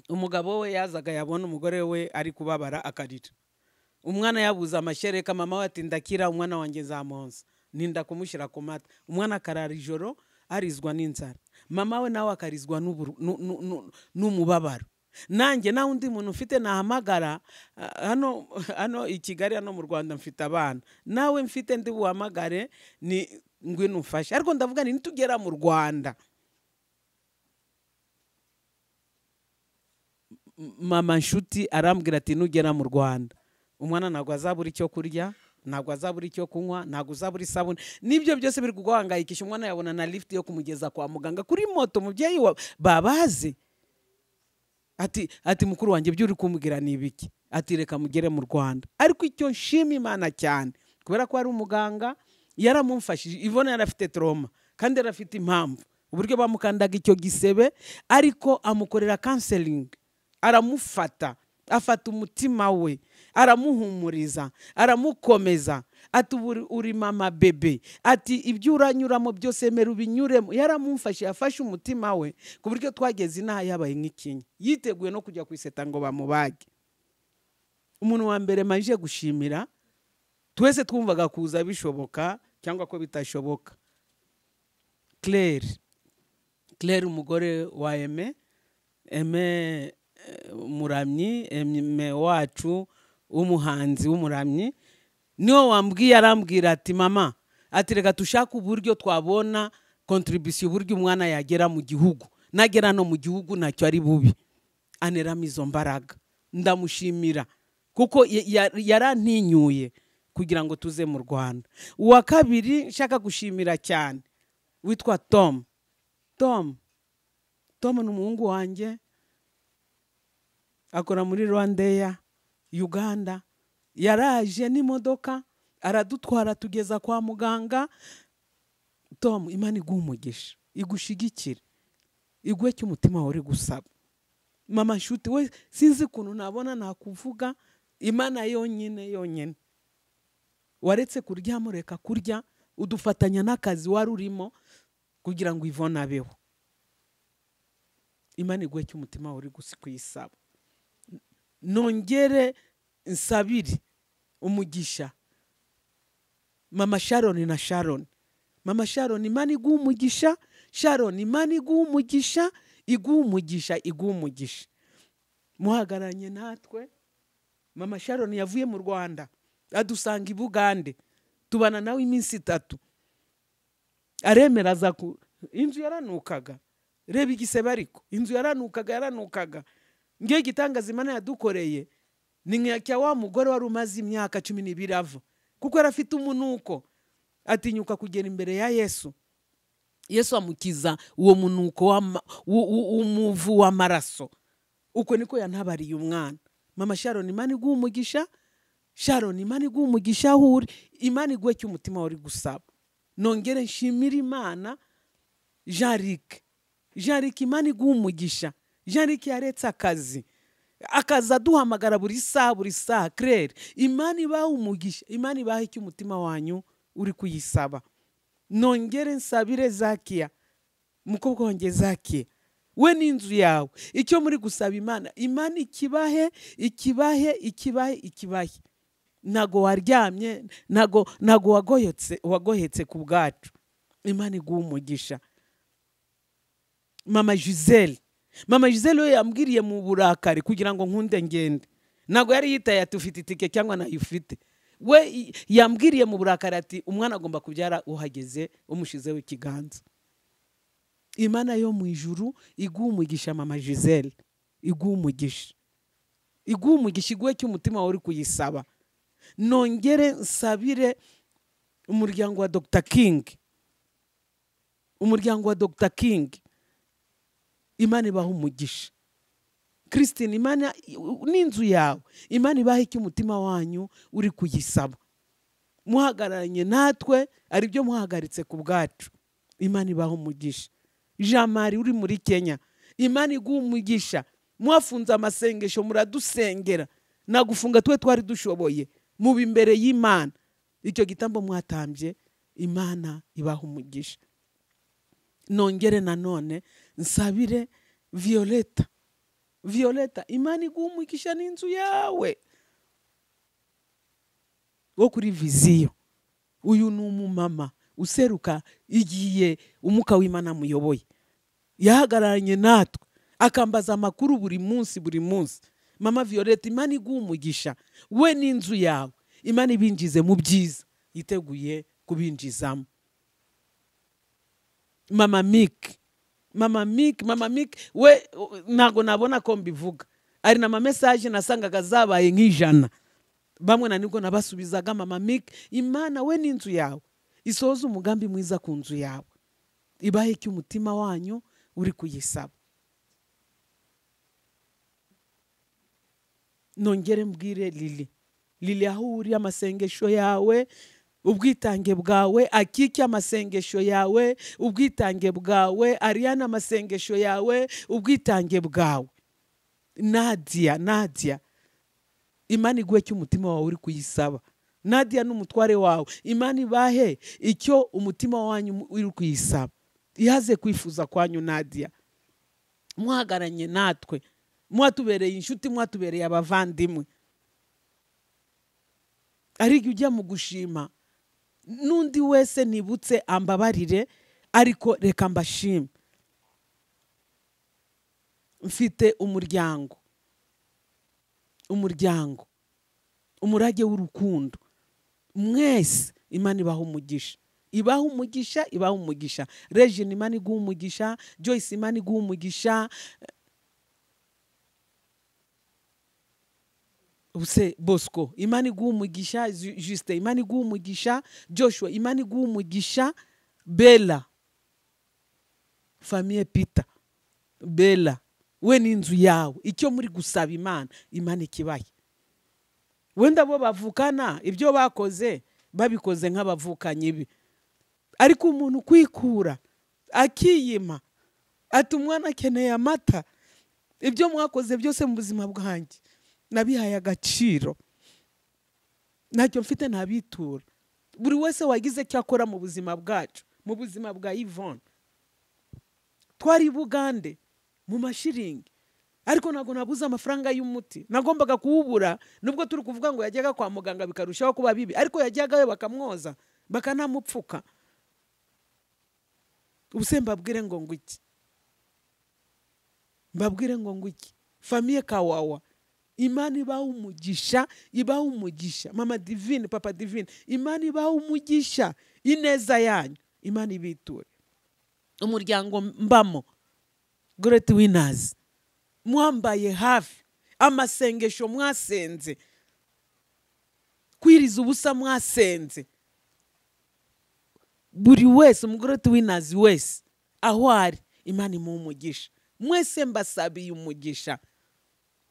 Umugabo we yazaga yabona umugore we ari kubabara akarira, umwana yabuze amashereka, mama we ati ndakira umwana wanjye nzamonsa, ninda kumushyira ku mata. Umwana akarara ijoro arizwa n'inzara, mama we nawe akarizwa n'umubabaro. Nanjye nawe undi muntu mfite nahamagara hano hano i Kigali, hano mu Rwanda mfite abana, nawe mfite ndi buhamagare ni ngwino umfashe. Ariko ndavuga nti nitugera mu Rwanda, mama Nshuti arambwira ati nugera mu Rwanda umwana ntabwo azabura icyo kurya, ntabwo azabura icyo kunywa, ntabwo uzabura isabune, nibyo byose biri kuguhangayikisha. Umwana yabona na lift yo kumugeza kwa muganga kuri moto, mubyeyi wa babaze ati mukuru wanjye byo uri kumbwira ni ibiki? Ati reka mugere mu Rwanda. Ariko icyo nshima Imana cyane, kubera ko ari umuganga yaramumfashije. Yvonne yari afite trauma kandi yari afite impamvu, uburyo bamukandaga icyo gisebe, ariko amukorera counseling, aramufata, afata umutima we, aramuhumuriza, aramukomeza, ati uri mama bebe, ati ibyo uranyuramo byose emera ubinyuremo. Yaramumfashe, yafashe umutima we ku buryo twageze inaha yabaye nk'ikinya, yiteguye no kujya ku iseta ngo bamubage. Umuntu wa mbere manje gushimira, twese twumvaga kuza bishoboka cyangwa ko bitashoboka, Claire umugore wa Aime, Aime umuramyi, Aime wacu w'umuhanzi w'umuramyi, niwe wambwiye, arambwira ati mama, ati reka tushake uburyo twabona contribution, uburyo umwana yagera mu gihugu, nagera no mu gihugu ntacyo ari bubi. Aneramo izo mbaraga, ndamushimira kuko yarantinyuye kugira ngo tuze mu Rwanda. Uwa kabiri nshaka gushimira cyane witwa Tom. Tom ni umuhungu wanjye, akora muri Rwandair, Uganda, yaraje n'imodoka aradutwara tugeza kwa muganga. Tom, Imana iguhe umugisha, igushigikire, iguhe icyo umutima wawe uri gusaba. Mama Nshuti we sinzi ukuntu nabona nakuvuga, Imana yonyine yonyine. Waretse kuryama ureka kurya, udufatanya n'akazi wari urimo kugira ngo Yvonne abeho. Imana iguhe icyo umutima wawe uri kuyisaba. Nongere nsabire umugisha Mama Sharon na Sharon. Mama Sharon, Imana iguhe umugisha. Sharon, Imana iguhe umugisha, iguhe umugisha, iguhe umugisha. Muhagararanye natwe. Mama Sharon yavuye mu Rwanda adusanga i Bugande, tubana nawe iminsi 3. Aremera aza ku inzu yaranukaga. Reba igisebe ariko inzu yaranukaga. Ngiye gitangaza Imana yadukoreye ni nk'icya wa mugore wari umaze imyaka 12 ava, kuko yari afite umunuko, atinyuka kugera imbere ya Yesu. Yesu amukiza uwo munuko w'umuvu w'amaraso. Uko niko yantabariye umwana. Mama Sharon, Imana iguhe umugisha. Sharon, Imana iguhe umugisha aho uri, Imana iguhe icyo umutima wawe uri gusaba. Nongere nshimire Imana Jean-Luc. Jean-Luc, Imana iguhe umugisha. Jean-Luc yaretse akazi, akaza aduhamagara buri saha buri saha. Claire, Imana ibahe umugisha, Imana ibahe icyo umutima wanyu uri kuyisaba. Nongere nsabire Zakia, mukobwa wanjye Zakia, we n'inzu yawe, icyo muri gusaba Imana, Imana ikibahe, ikibahe, ikibahe, ikibahe. Ntago waryamye, ntago wagohetse ku bwacu. Imana iguhe umugisha. Mama Giselle, Mama Giselle we yambwiriye mu burakari kugira ngo nkunde ngende. Ntago yari yitaye ati ufite itike cyangwa ntayufite. We yambwiriye mu burakari ati umwana agomba kubyara uhageze umushizeho ikiganza. Imana yo mu ijuru iguhe umugisha Mama Giselle, iguhe umugisha, iguhe umugisha, iguhe icyo umutima wawe uri kuyisaba. Nongere nsabire umuryango wa Dr. King, umuryango wa Dr. King, Imana ibahe umugisha. Christine, Imana n'inzu yawe, Imana ibahe icyo umutima wanyu uri kuyisaba. Muhagararanye natwe, ari byo muhagaritse ku bwacu. Imana ibahe umugisha. Jean Marie uri muri Kenya, Imana iguhe umugisha. Mwafunze amasengesho muradusengera, nagufunga twe twari dushoboye, muba imbere y'Imana. Icyo gitambo mwatambye, Imana ibahe umugisha. Nongere nanone nsabire Violeta. Violeta, Imana iguhe umugisha n'inzu yawe. Wo kuri viziyo, uyu ni umumama useruka igiye umuka w'Imana muyoboye. Yahagararanye natwe akambaza amakuru buri munsi buri munsi. Mama Violeta, Imana iguhe umugisha, we n'inzu yawe, Imana ibinjize mu byiza yiteguye kubinjizamo. Mama Mick, Mama Mick, Mama Mick we ntago nabona ko mbivuga. Ari na message nasangaga zabaye nk'ijana. Bamwe na nibwo nabasubizaga. Mama Mick, Imana we n'inzu yawe isohoze umugambi mwiza ku nzu yawe, ibahe icyo umutima wanyu uri kuyisaba. Nongere mbwire Lili, Lili aho uri amasengesho yawe, ubwitange bwawe, Akiki amasengesho yawe, ubwitange bwawe, Ariana amasengesho yawe, ubwitange bwawe, Nadia, Nadia, Imana iguhe icyo umutima wawe uri kuyisaba. Nadia n'umutware wawe, Imana ibahe icyo umutima wanyu uri kuyisaba. Ihaze kwifuza kwanyu Nadia. Muhagaranye natwe, mwatubereye inshuti, mwatubereye abavandimwe. Ariko ujya mu gushima n'undi wese nibutse ambabarire, ariko reka mbashime. Mfite umuryango, umuryango, umurage w'urukundo. Mwese Imana ibaha umugisha, ibaha umugisha, ibaha umugisha. Regine, Imana iguha umugisha. Joyce, Imana iguha umugisha. Use Bosco, Imana iguha umugisha. Justin, Imana iguha umugisha. Joshua, Imana iguha umugisha. Bella, famille Peter, Bella, we n'inzu yawe, icyo muri gusaba Imana, Imana ikibaye. Wenda bo bavukana ibyo bakoze babikoze nk'abavukanyi be, ariko umuntu kwikura akiyima ati umwana akeneye amata, ibyo mwakoze byose mu buzima bwanjye nabihaye agaciro, ntacyo mfite ntabitura. Buri wese wagize icyo akora mu buzima bwacu, mu buzima bwa Yvonne, twari Bugande mu mashiringi, ariko ntabwo nabuze amafaranga y'umuti, nagombaga kuwubura. Nubwo turi kuvuga ngo yajyaga kwa muganga bikarushaho kuba bibi, ariko yajyagayo bakamwoza bakanamupfuka. Ubuse mbabwire ngo ngwiki, mbabwire ngo ngwiki, famille Kawawa, Imana ibaha umugisha, ibaha umugisha. Mama Divine, Papa Divine, Imana ibaha umugisha, ineza yanyu Imana ibiture. Umuryango mbamo Great Winners, mwambaye hafi, amasengesho mwasenze, kwiriza ubusa mwasenze, buri wese mu Great Winners wese aho ari Imana imuha umugisha. Mwese mbasabiye umugisha,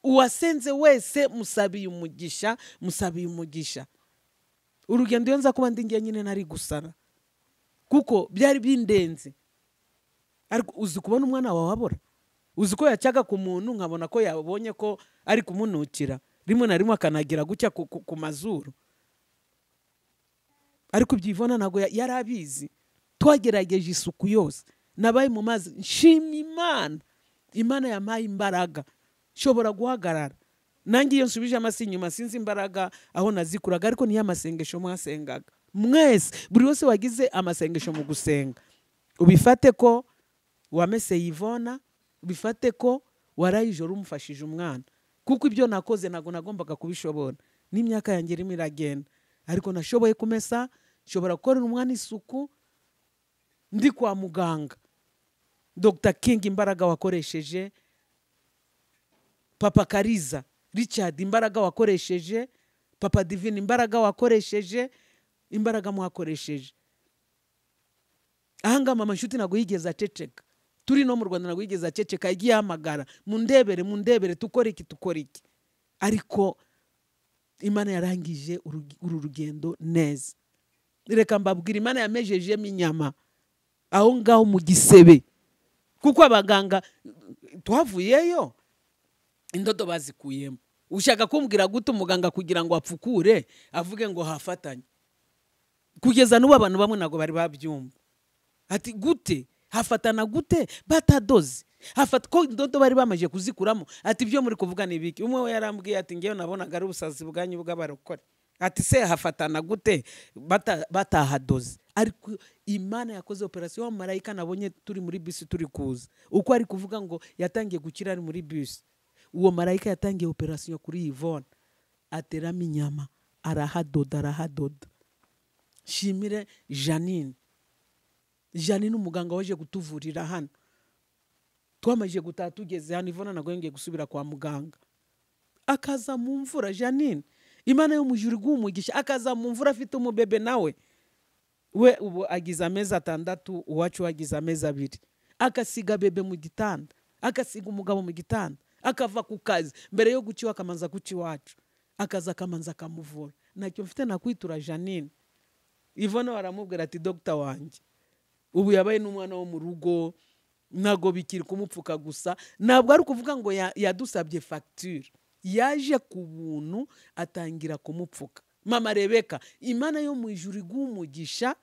uwasenze wese musabiye umugisha, musabiye umugisha. Urugendo iyo nza kuba ndi njye nyine nari gusara, kuko byari bindenze. Ariko uzi kubona umwana wawe abora, uzi ko yacaga ku muntu nkabona ko yabonye ko ari kumunukira, rimwe na rimwe akanagira gucya ku mazuru. Ariko ibyivona ntabwo yari abizi. Twagerageje isuku yose, nabaye mu mazi, nshima Imana, Imana yampaye imbaraga nshobora guhagarara. Nanjye iyo nsubije amasi inyuma sinzi imbaraga aho nazikuraga, ariko niyo amasengesho mwasengaga mwese, buri wese wagize amasengesho mu gusenga, ubifate ko wamese Yvonne, ubifate ko waraye ijoro umufashije umwana, kuko ibyo nakoze ntabwo nagombaga kubishobora, n'imyaka yanjye irimo iragenda, ariko nashoboye kumesa, nshobora gukorera umwana isuku ndi kwa muganga. Dr King imbaraga wakoresheje, Papa Kariza Richard imbaraga wakoresheje, Papa Divine imbaraga wakoresheje, imbaraga mwakoresheje. Ahanga mama Nshuti ntabwo yigeze aceceka, turi no mu Rwanda ntabwo yigeze aceceka, yagiye ahamagara mundebere, mundebere, tukore iki, tukore iki. Ariko Imana yarangije uru rugendo neza. Reka mbabwire, Imana yamejejemo inyama aho ngaho mu gisebe, kuko abaganga twavuyeyo indodo bazikuyemo. Ushaka kumbwira gute umuganga kugira ngo apfukure avuge ngo hafatanye? Kugeza n'ubu abantu bamwe ntabwo bari babyumva, ati gute hafatana gute batadoze, hafata ko indodo bari bamaje kuzikuramo. Ati ibyo muri kuvuga ni biki? Umwe we yarambwiye ati ngewe nabonaga ari ubusazi bwanyu bw'abarokore, ati se hafatana gute batahadoze? Ariko Imana yakoze operation. Wa marayika nabonye turi muri bisi turi kuza, uko ari kuvuga ngo yatangiye gukira ari muri bisi, uwo marayika yatangiye operation kuri Yvonne, ateramo inyama, arahadoda, arahadoda. Shimire Janine, Janine umuganga waje kutuvurira hano, twamaje gutaha tugeze hano, Yvonne ntabwo yongeye gusubira kwa muganga, akaza mu mvura. Janine, Imana yo mu ijuru iguhe umugisha, akaza mu mvura afite umubebe nawe we ubu agize amezi 6, uwacu agize amezi 2, akasiga bebe mu gitanda, akasiga umugabo mu gitanda, akava ku kazi mbere yo guciwa akamanza guca iwacu, akaza akamanza akamuvura. Ntacyo mfite nakwitura Janine. Yvonne baramubwira ati dogita wanjye ubu yabaye n'umwana wo mu rugo, ntago bikiri kumupfuka gusa. Ntabwo ari ukuvuga ngo yadusabye facture, yaje ku buntu atangira kumupfuka. Mama Rebeka, Imana yo mu ijuru iguhe umugisha.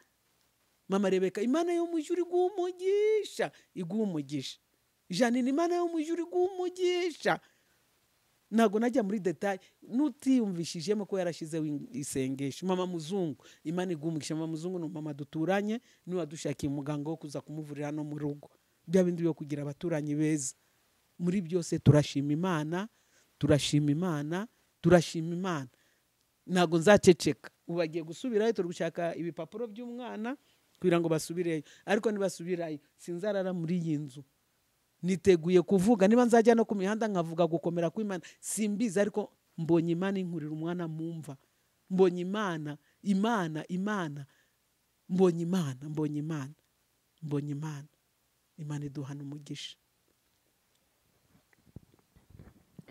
Mama Rebeka, Imana yo mu ijuru iguhe umugisha, iguhe umugisha. Janine, Imana yo mu ijuru iguhe umugisha. Ntabwo najya muri detail, nutiyumvishijemo ko yarashizeho isengesho. Mama Muzungu, Imana iguhe umugisha. Mama Muzungu ni mama duturanye, niwe wadushakiye umuganga wo kuza kumuvurira hano mu rugo. Bya bindi byo kugira abaturanyi beza. Muri byose turashima Imana, turashima Imana, turashima Imana. Ntabwo nzaceceka. Ubu bagiye gusubirayo, turi gushaka ibipapuro by'umwana kugira ngo basubireyo, ariko nibasubirayo sinzarara muri iyi nzu. Niteguye kuvuga, niba nzajya no ku mihanda nkavuga gukomera kw'Imana simbizi, ariko mbonye Imana inkurira umwana mumva, mbonye Imana, Imana, Imana, mbonye Imana, mbonye Imana, mbonye Imana. Imana iduhana umugisha.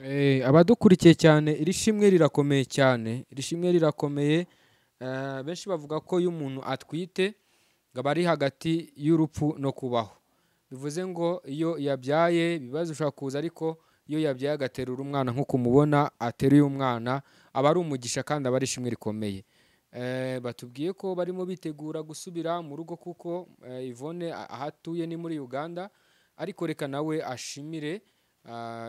Abadukurikiye cyane, iri shimwe rirakomeye cyane, iri shimwe rirakomeye. Benshi bavuga ko iyo umuntu atwite ngo aba ari hagati y'urupfu no kubaho, bivuze ngo iyo yabyaye ibibazo bishobora kuza, ariko iyo yabyaye agaterura umwana nk'uko umubona ateruye umwana, aba ari umugisha kandi aba ari ishimwe rikomeye. Batubwiye ko barimo bitegura gusubira mu rugo kuko Yvonne aho atuye ni muri Uganda, ariko reka nawe ashimire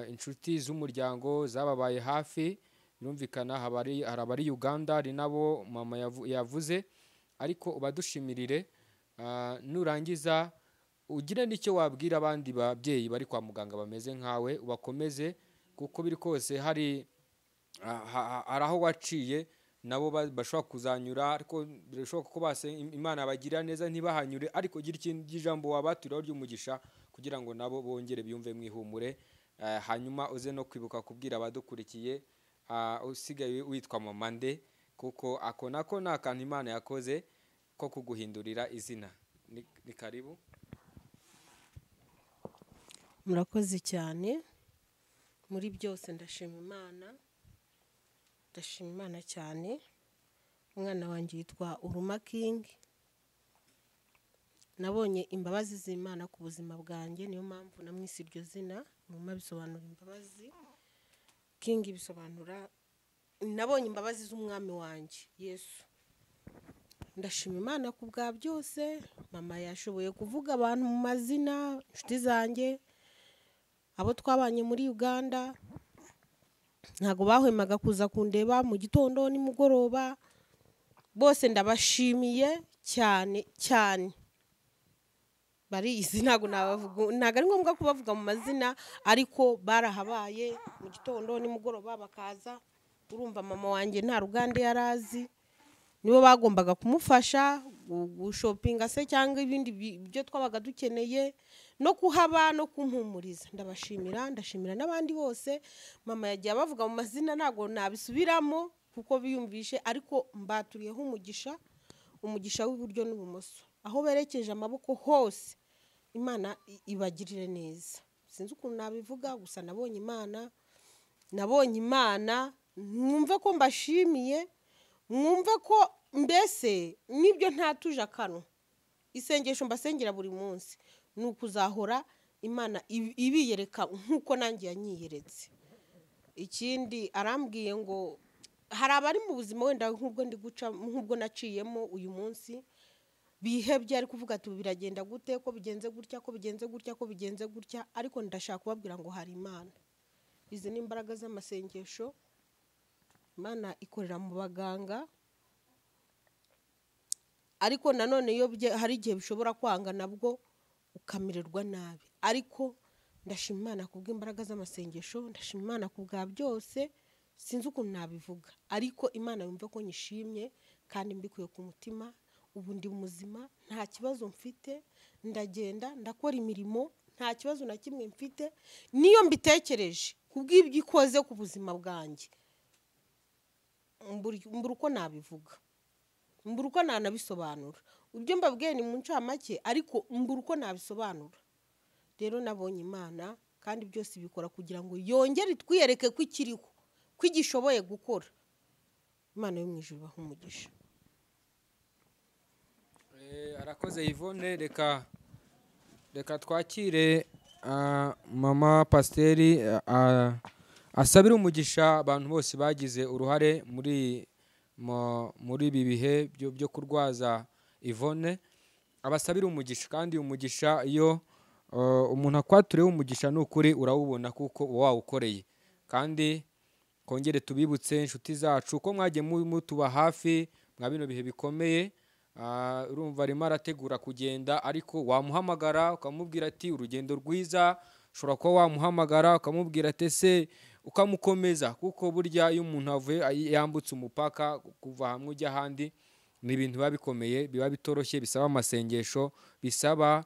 inshuti z'umuryango zababaye hafi. Birumvikana hari abari Uganda, hari nabo mama yavuze, ariko ubadushimirire. Nurangiza ugire n'icyo wabwira abandi babyeyi bari kwa muganga bameze nkawe, ubakomeze, kuko biri kose hari aho waciye nabo bashobora kuzanyura, ariko birashoboka ko base Imana bagirira neza ntibahanyure, ariko gira ikindi ijambo wabaturaho ry'umugisha kugira ngo nabo bongere biyumve mu ihumure. Hanyuma uze no kwibuka kubwira abadukurikiye usigaye witwa Mama Nde, kuko ako nako ni akantu Imana yakoze ko kuguhindurira izina. Ni karibu. Murakoze cyane. Muri byose ndashima Imana, ndashima Imana cyane. Umwana wanjye yitwa Uruma King. Nabonye imbabazi z'Imana ku buzima bwanjye, niyo mpamvu namwise iryo zina. Uruma bisobanura imbabazi, King bisobanura nabonye imbabazi z'umwami wanjye Yesu. Ndashima Imana ku bwa byose. Mama yashoboye kuvuga abantu mu mazina, inshuti zanjye, abo twabanye muri Uganda, ntago bahwemaga kuza kundeba mu gitondo nimugoroba. Bose ndabashimiye cyane cyane. Barizi ntago nabavuga, ntago ari ngombwa kubavuga mu mazina, ariko barahabaye mu gitondo nimugoroba bakaza. Urumva mama wanjye nta ruganda yarazi, nibo bagombaga kumufasha gushopinga se cyangwa ibindi byo twabaga dukeneye, no kuhaba no kumpumuriza. Ndabashimira, ndashimira n'abandi bose. Mama yagiye abavuga mu mazina, ntago nabisubiramo kuko biyumvishe, ariko mbaturiyeho umugisha, umugisha w'iburyo n'ubumoso, aho berekeje amaboko hose Imana ibagirire neza. Sinzi ukuntu nabivuga, gusa nabonye Imana, nabonye Imana. Mwumve ko mbashimiye, mwumve ko mbese nibyo ntatuje akanwa. Isengesho mbasengera buri munsi ni ukuzahora Imana ibiyereka nkuko nanjye yanyiyeretse. Ikindi arambwiye ngo hari abari mu buzima wenda nk'ubwo ndi guca, nk'ubwo naciyemo uyu munsi, bihebye, ari kuvuga ati biragenda gute, ko bigenze gutya, ko bigenze gutya, ko bigenze gutya, ariko ndashaka kubabwira ngo hari Imana. Izi ni imbaraga z'amasengesho. Imana ikorera mu baganga, ariko nanone iyo hari igihe bishobora kwanga nabwo ukamererwa nabi, ariko ndashima Imana kubw'imbaraga z'amasengesho, ndashima Imana kubwa byose. Sinzi ukuntu nabivuga, ariko Imana yumve ko nyishimye kandi mbikuye ku mutima. Ubu ndi muzima, nta kibazo mfite, ndagenda ndakora imirimo, nta kibazo na kimwe mfite. Niyo mbitekereje kubw'ibyo ikoze ku buzima bwanjye, mbura uko nabivuga, mbura uko nanabisobanura. Ibyo mbabwiye ni mu ncamake, ariko mbura uko nabisobanura. Rero nabonye Imana, kandi byose bikora kugira ngo yongere itwiyereke ko ikiriho, ko igishoboye gukora. Imana yo mu ijuru ibahe umugisha. Arakoze Yvonne. Reka twakire mama pasiteri asabira umugisha abantu bose bagize uruhare muri ibi bihe byo kurwaza Yvonne, abasabira umugisha. Kandi umugisha iyo umuntu akwatureho umugisha ni ukuri urawubona kuko uba wawukoreye. Kandi kongere tubibutse inshuti zacu ko mwagiye mutuba hafi mwa bino bihe bikomeye. Urumva arimo arategura kugenda, ariko wamuhamagara ukamubwira ati urugendo rwiza, ushobora kuba wamuhamagara ukamubwira ati ese, ukamukomeza, kuko burya iyo umuntu avuye yambutse umupaka kuva hamwe ujya ahandi ni ibintu biba bikomeye, biba bitoroshye, bisaba amasengesho, bisaba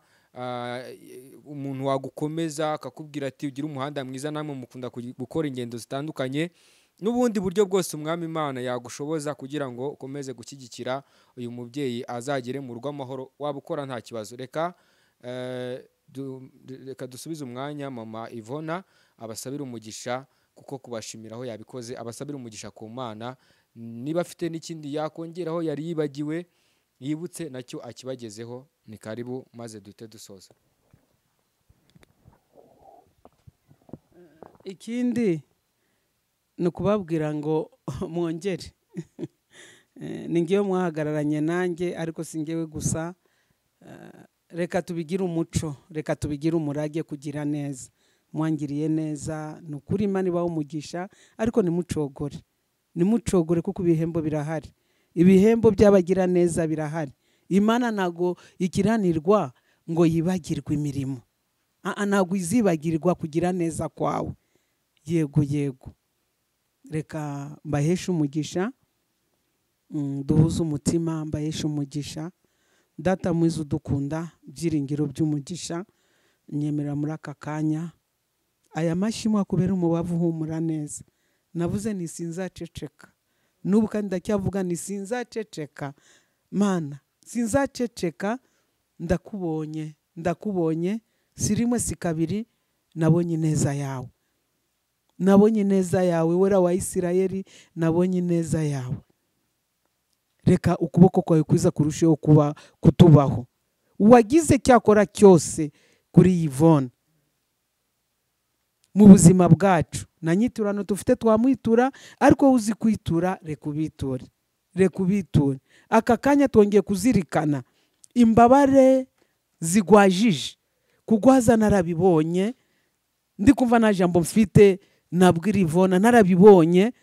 umuntu wagukomeza akakubwira ati ugire umuhanda mwiza. Namwe mukunda gukora ingendo zitandukanye, n'ubundi buryo bwose umwami Imana yagushoboza kugira ngo ukomeze gushyigikira uyu mubyeyi azagere mu rugo amahoro, waba ukora nta kibazo. Reka dusubize umwanya mama Yvonne abasabire umugisha Kuko kubashimiraho yabikoze, abasabira umugisha ku Mana. Niba afite n'ikindi yakongeraho yari yibagiwe yibutse nacyo akibagezeho, ni karibu maze duhite dusoza. Ikindi ni ukubabwira ngo mwongere. Ni ngewe mwahagararanye nanjye, ariko si ngewe gusa. Reka tubigire umuco, reka tubigire umurage kugira neza. Mwangiriye neza, ni ukuri Imana ibahe umugisha, ariko nimucogore. Nimucogore kuko ibihembo birahari. Ibihembo by'abagira neza birahari. Imana ntago ikiranirwa ngo yibagirwe imirimo. Ntago izibagirwa kugira neza kwawe. Yego yego. Reka mbaheshe umugisha, duhuze umutima, mbaheshe umugisha. Data mwiza udukunda, byiringiro by'umugisha, nyemerera muri aka kanya. Aya mashimwe akubera umubavu uhumura neza. Navuze nti sinzaceceka. N'ubu kandi ndacyavuga nti sinzaceceka. Mana, sinzaceceka, ndakubonye, ndakubonye, si rimwe si kabiri, nabonye ineza yawe. Nabonye ineza yawe, wera wa Isirayeli, nabonye ineza yawe. Reka ukuboko kwawe kwiza kurusheho kuba kutubaho. Uwagize cyakora cyose kuri Yvonne mu buzima bwacu, na nyiturano tufite twamwitura, ariko uzi kwitura, reka ubiture, reka ubiture. Aka kanya twongeye kuzirikana imbabare zigwajije, kugwaza narabibonye, ndi kumva nta jambo mfite nabwira Yvonne, narabibonye.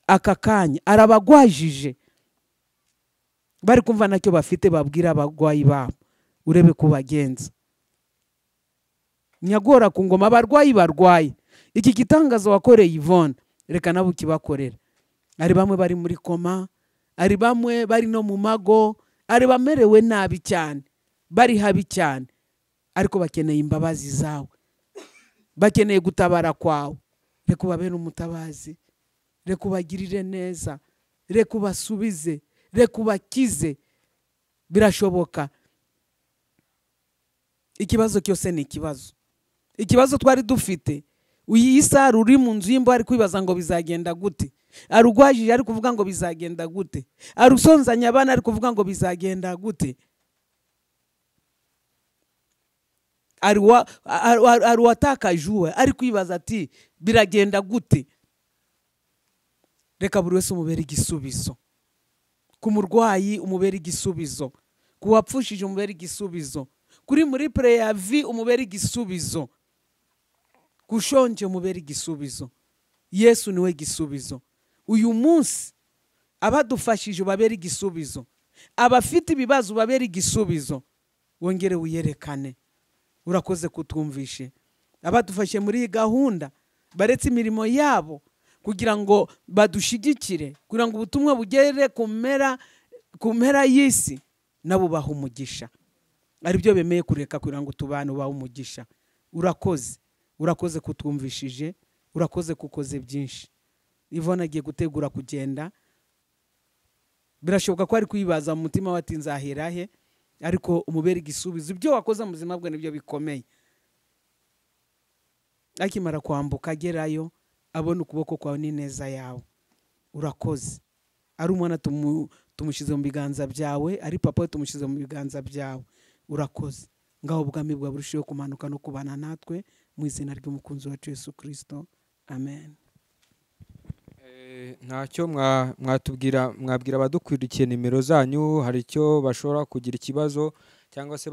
Aka kanya arabagwajije, bari kumva nacyo bafite babwira abagwayi babo, urebe kubagenza. Nyagora ku ngoma abarwayi barwaye. Iki gitangazo wakoreye Yvonne, reka nabo ukibakorera. Ari bamwe bari muri koma, ari bamwe bari no mu mago, ari bamerewe nabi cyane, bari habi cyane, ariko bakeneye imbabazi zawe, bakeneye gutabara kwawe. Reka ubabere umutabazi, reka ubagirire neza, reka ubasubize, reka ubakize. Birashoboka. Ikibazo cyose ni ikibazo. Ikibazo twari dufite, uyu Isaro uri mu nzu y'imbohe ari kwibaza ngo bizagenda gute, arugwajije ari kuvuga ngo bizagenda gute, arusonzanya abana ari kuvuga ngo bizagenda gute, aruwatakajuwe ari kwibaza ati biragenda gute. Reka buri wese umubere igisubizo. Ku murwayi umubere igisubizo, ku wapfushije umubere igisubizo, kuri muri preyavi umubere igisubizo, kushonje umubere igisubizo. Yesu niwe gisubizo. Uyu munsi abadufashije ubabere igisubizo, abafite ibibazo ubabere igisubizo, wongere wiyerekane. Urakoze kutwumvishe. Abadufashe muri iyi gahunda baretse imirimo yabo kugira ngo badushigikire, kugira ngo ubutumwa bugere ku mpera y'isi, nabo baha umugisha. Aribyo bemeye kureka kugira ngo tubane, ubahe umugisha. Urakoze, urakoze kutwumvishije, urakoze kukoze byinshi. Yvonne agiye gutegura kugenda, birashoboka ko ari kwibaza mu mutima we ati nzahera he, ariko umubere igisubizo. Ibyo wakoze mu buzima bwe nibyo bikomeye. Akimara kwambuka agerayo, abona ukuboko kwawe n'ineza yawe. Urakoze. Ari umwana tumushyize mu biganza byawe, ari papa we tumushyize mu biganza byawe. Urakoze. Ngaho ubwami bwawe burusheho kumanuka no kubana natwe, mu izina ry'umukunzi wacu Yesu Kristo. Amen. Ntacyo mwatubwira, mwabwira abadukurikiye nimero zanyu, hari icyo bashobora kugira ikibazo cyangwa se